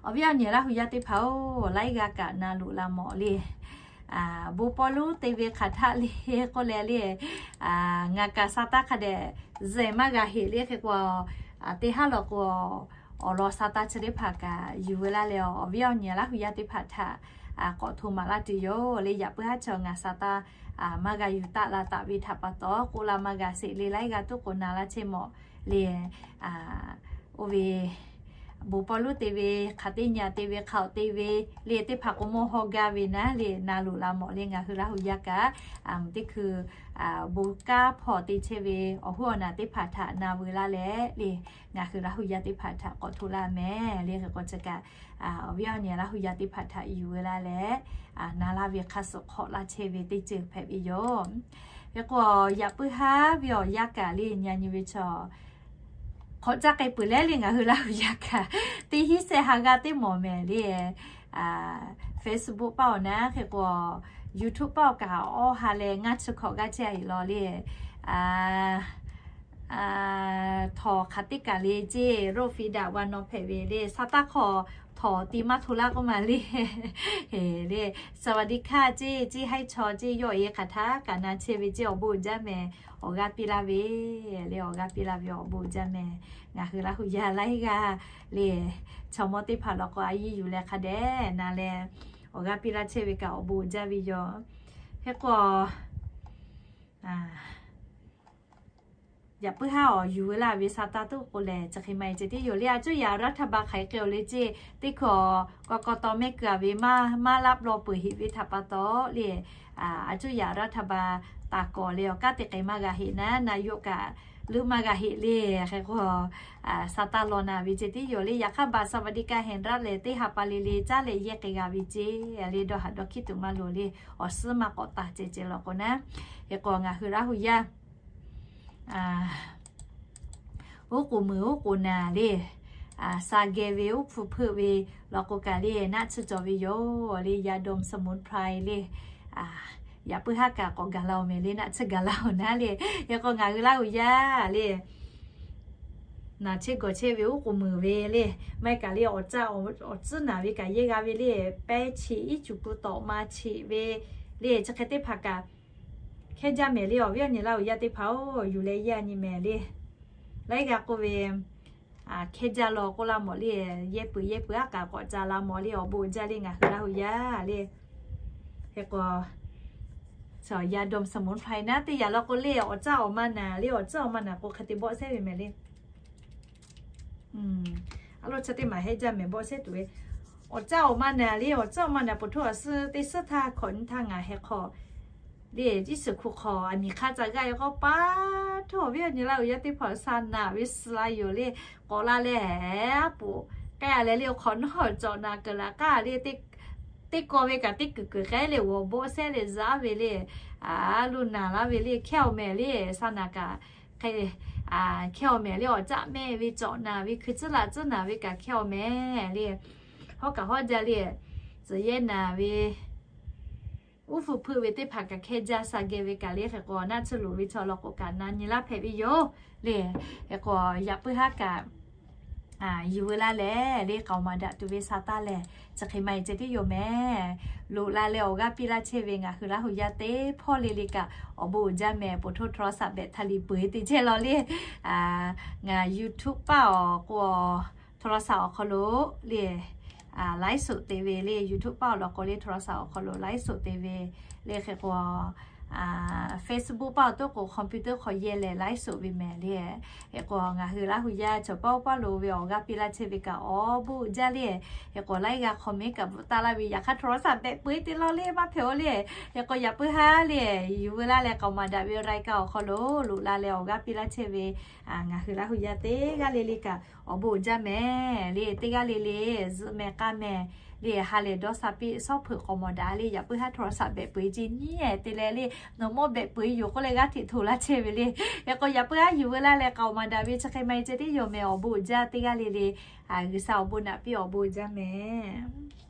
Awˬ viˉ awˬ nyi Laˇ hu yaˇ teˇ hpaˍ-oˬ, laiˉ g'aˇ kaꞈ na loꞈ la mawˬ le. Bon pawˇ lonˉ te ve hk'aˬ htaˆ le k'oˆ leh le, ngaˬ kaꞈ sa taˇ hk'a dehꞈ zehˬ maˇ g'a heˆ le. Hk'e k'o teˇ haˉ law k'o awˬ lawn sa taˇ chi teˇ hpaˍ kaꞈ yuˬ ve laˇ leh, awˬ viˉ awˬ nyi Laˇ hu yaˇ teˇ hpaˍ htaꞈ k'awꞈ hto maˍ laˇ tuˬ yoˬ le. Yaꞈ puiˉ haˉ chaw ngaˬ sa taˇ maˇ g'a yuˬ taˆ la taˍ ve htaꞈ pa taw k'oˆ laˇ maˇ g'a sheˍ le. Laiˉ g'aˇ tuˉ k'o na laˇ chehˇ mawˬ le. Oˇ ve bon pawˇ lonˉ te ve, hk'aˬ teˇ nyi te ve, hk'aˬ awˬ te ve le, teˇ hpaˍ k'o mawˇ hawˇ gaˇ ve naˉ le, na loꞈ la mawˬ le. Ngaˬ hui Laˇ hu yaˇ kaꞈ teˇ hkui bon kanˉ hpawˇ te chehˇ ve awˬ hoˉ awˬ naˬ teˇ hpaˍ htaꞈ na veu laˇ leh le, ngaˬ hui Laˇ hu yaˇ teˇ hpaˍ htaꞈ k'awꞈ hto laˇ mehˍ le. Hk'e k'o chi kaꞈ awˬ viˉ awˬ nyi Laˇ hu yaˇ teˇ hpaˍ htaꞈ yuˬ veu laˇ leh, na laˇ ve hk'a suhˍ hk'awꞈ laˇ chehˇ ve teˇ ceuˬ hpehꞈ ve yoˬ. Hk'e k'o yaꞈ puiˉ haˉ ve awˬ yanˇ kaꞈ le, nyi nyi ve chaw hk'awꞈ caˇ k'ai peuˬ leh le, ngaˬ hui Laˇ hu yaˇ kaꞈ teˇ hinˉ sehˆ ha g'aˇ teˇ mawˬ mehˍ le. Facebook paˇ awˬ naˉ hk'e k'o YouTube paˇ awˬ kaꞈ awˇ ha leh ngaˇ chi hkawꞈ g'aˇ chehˇ a heˆ law le. Htawnˍ hk'aˬ teˇ kaˬ le ceˇ, roˇ fi daꞈ wa nawˬ hpehꞈ ve le, sa taˇ hk'aw htawnˍ ti maˇ hto laˇ k'oˆ ma le. Le สวัสดีค่ะ ceˇ, ceˇ haiˉ chaw ceˇ, yawˇ e hk'aˬ htaˇ kaꞈ na chehˇ ve ceˇ, awˬ bon uiˍ jaˇ mehˍ, awˬ g'aˇ piˇ laˇ ve le, awˬ g'aˇ piˇ laˇ ve awˬ bon uiˍ jaˇ mehˍ. Ngaˬ hui Laˇ hu yaˇ laiˉ g'aˇ le, chaw mawˇ teˇ hpaˍ law k'o a yiˇ yuˬ leh hk'a dehꞈ na leh awˬ g'aˇ piˇ laˇ chehˇ ve kaꞈ awˬ bon uiˍ jaˇ ve yoˬ. Hk'e k'o, Yaꞈ puiˉ haˉ awˬ yuˬ veu laˇ ve sa taˇ tuˬ k'o lehˬ, chi hk'e maˇ heˆ ceh tiˉ yoˬ le. A cuˇ yaꞈ รัฐบาล hk'aˬ hk'e k'ai-o le ceh, teˇ hkawˇ k'aw k'aw taw mehˆ keu-a ve maˇ maˇ laˇ plawˇ peuˬ heꞈ ve htaꞈ pa taw le, a cuˇ yaꞈ รัฐบาล taˍ kawˍ le awˬ kanˉ te k'ai maˇ g'a heꞈ naˉ, naˍ yoˆ kaꞈ leuˉ maˇ g'a heꞈ le. Hk'e k'o, sa taˇ law naˍ ve ceh tiˉ yoˬ le. Yaꞈ hk'aˇ บัตรสวัสดิการแห่งรัฐ lehˬ teˇ ha pa le le caˉ leh yehˇ k'ai g'a ve ceh le, dawˇ haˍ dawˇ hkiˉ tuˬ maˇ loˍ le. Awˬ suhˉ maˇ k'awꞈ taˍ ceh ceh law k'o naˉ, hk'e k'o ngaˬ hui Laˇ huˍ yaˇ uˉ k'oˍ meuˍ uˉ k'oˍ naˍ le, sa geh ve uˉ hpu hpeuˆ ve law k'o kaꞈ le naˆ tsuhˇ cawˬ ve yoˬ le. ยาดมสมุนไพร le, yaꞈ puiˉ haˉ kaꞈ k'awꞈ gaˬ la-oˬ mehˍ le, naˆ tsuhˇ gaˬ la-oˬ naˉ le. Hk'e k'o ngaˬ hui Laˇ huˍ yaˇ le, naˬ chehˇ gawˬ chehˇ ve uˉ k'oˍ meuˍ ve le, maˇ heˆ kaꞈ le awˬ caˇ awˬ tcuhˉ naˍ ve kaꞈ yehˇ g'a ve le, pehˇ cheꞈ iˉ cuˬ ku tawꞈ ma cheꞈ ve le, chi hk'e teˇ hpaˍ kaꞈ hkehˇ jaˇ mehˍ le. Awˬ viˉ awˬ nyi Laˇ huˍ yaˇ teˇ hpaˍ-oˬ, yuˬ leh yehˇ nyi mehˍ le. Laiˉ g'a k'oˆ ve, hkehˇ jaˇ law k'oˆ laˇ mawˬ le, yehˇ peuˬ yehˇ peuˬ aˉ kaꞈ k'awꞈ ca la mawˬ le, awˬ bon uiˍ jaˇ le ngaˬ hui Laˇ huˍ yaˇ le. Hk'e k'o, ยาดมสมุนไพร naˉ teˇ yanˇ law k'o le awˬ caˇ awˬ ma naˍ le, awˬ caˇ awˬ ma naˍ k'o hk'e te bawˆ sehˉ ve mehˍ le. A lo chi teˇ maˬ hehˇ jaˇ mehˍ bawˆ sehˉ tuˬ ve, awˬ caˇ awˬ ma naˍ le, awˬ caˇ awˬ ma naˍ poˬ htoˇ awˬ suhˉ teˇ suhˉ htaˇ hkawꞈ nyi htaˇ ngaˬ hk'e hk'aw le, Yeˍsuˆ Hkriꞈ hk'aw aˬ miˍ hk'aˇ ca g'aˇ ve k'o pa htoˇ awˬ viˉ awˬ nyi Laˇ huˍ yaˇ teˇ hpaˍ sa naˍ ve suh la yoˬ le. K'awꞈ la leh aˉ poꞈ k'ai-a leh le, awˬ hk'awꞈ nawˉ cawꞈ naˍ keunˍ laꞈ k'aˇ le, teˇ kawˇ ve kaꞈ teˇ kuiˬ kuiˬ k'ai leh g'awˬ bawˆ sehˉ leh zaˉ ve le. A lo naˍ laˇ ve le, hkehˇ-aw mehˍ le, sa naˍ kaꞈ hk'e hkehˇ-aw mehˍ le, awˬ caˇ mehˆ ve cawꞈ naˍ ve, hkui tcuhˉ laꞈ tcuhˉ naˍ ve kaꞈ hkehˇ-aw mehˍ le. Hawˉ kaꞈ hawˉ jaˇ le, tcuhˬ yehˇ naˍ ve, uˉ hpu hpeuˆ ve teˇ hpaˍ kaꞈ hkehˇ jaˇ sa geh ve kaꞈ le. Hk'e k'o naˆ tsuhˇ loˍ ve chaw law k'o kaꞈ na nyi laˇ hpehꞈ ve yoˬ le. Hk'e k'o yaꞈ puiˉ haˉ kaꞈ yuˬ veu laˇ leh le, k'aoˍ maˍ daꞈ tuˬ ve sa taˇ lehˬ, chi hk'e maˇ heˆ ceh tiˉ yoˬ mehˍ. Loꞈ la leh awˬ g'aˇ piˇ laˇ chehˇ ve ngaˬ hui Laˇ huˍ yaˇ teˇ hpawˇ le le kaꞈ awˬ bon uiˍ jaˇ mehˍ. Poˬ htoˇ โทรศัพท์ แบตเตอรี่ peuˬ-e te chehˇ law le, ngaˬ YouTube paˆ awˬ k'o โทรศัพท์ awˬ hk'aw lo le ไลฟ์สด te ve le, YouTube paˆ awˬ lawn k'o le โทรศัพท์ awˬ hk'aw lo ไลฟ์สด te ve le. Hk'e k'o Facebook paˆ awˬ toˉ k'o computer hk'aw yehˇ leh ไลฟ์สด ve mehˍ le. Hk'e k'o ngaˬ hui Laˇ huˍ yaˇ chaw paˆ paˆ lo ve awˬ g'aˇ piˇ laˇ chehˇ ve kaꞈ awˬ bon uiˍ jaˇ le. Hk'e k'o laiˉ g'aˇ comment kaꞈ bvuhꞈ taˍ laˇ ve, yaꞈ hk'aˇ โทรศัพท์ แบต peuˬ-e te law le maˇ hpehꞈ-o le. Hk'e k'o yaꞈ puiˉ haˉ le, yuˬ veu laˇ leh k'aoˍ maˍ daꞈ ve รายการ awˬ hk'aw lo loꞈ la leh awˬ g'aˇ piˇ laˇ chehˇ ve ngaˬ hui Laˇ huˍ yaˇ teˇ g'aˇ le le kaꞈ awˬ bon uiˍ jaˇ mehˍ le. Teˇ g'aˇ le le zuhꞈ mehˍ k'a mehˍ le, ha lehˬ dawˇ sha piˇ shawˉ hpeuꞈ k'awꞈ mawˬ daꞈ le. Yaꞈ puiˉ haˉ โทรศัพท์ แบต peuˬ-e ce nyi-e te leh le, nawˬ mawˇ แบต peuˬ-e yoˬ k'oˆ leh g'aˇ hteꞈ hto laˇ chehˇ ve le. Hk'e k'o yaꞈ puiˉ haˉ yuˬ veu laˇ leh k'aoˍ maˍ daꞈ ve chi hk'e maˇ heˆ ceh tiˉ yoˬ mehˍ. Awˬ bon uiˍ jaˇ teˇ g'aˇ le le, G'uiˬsha awˬ bon naꞈ piˇ awˬ bon uiˍ jaˇ mehˍ.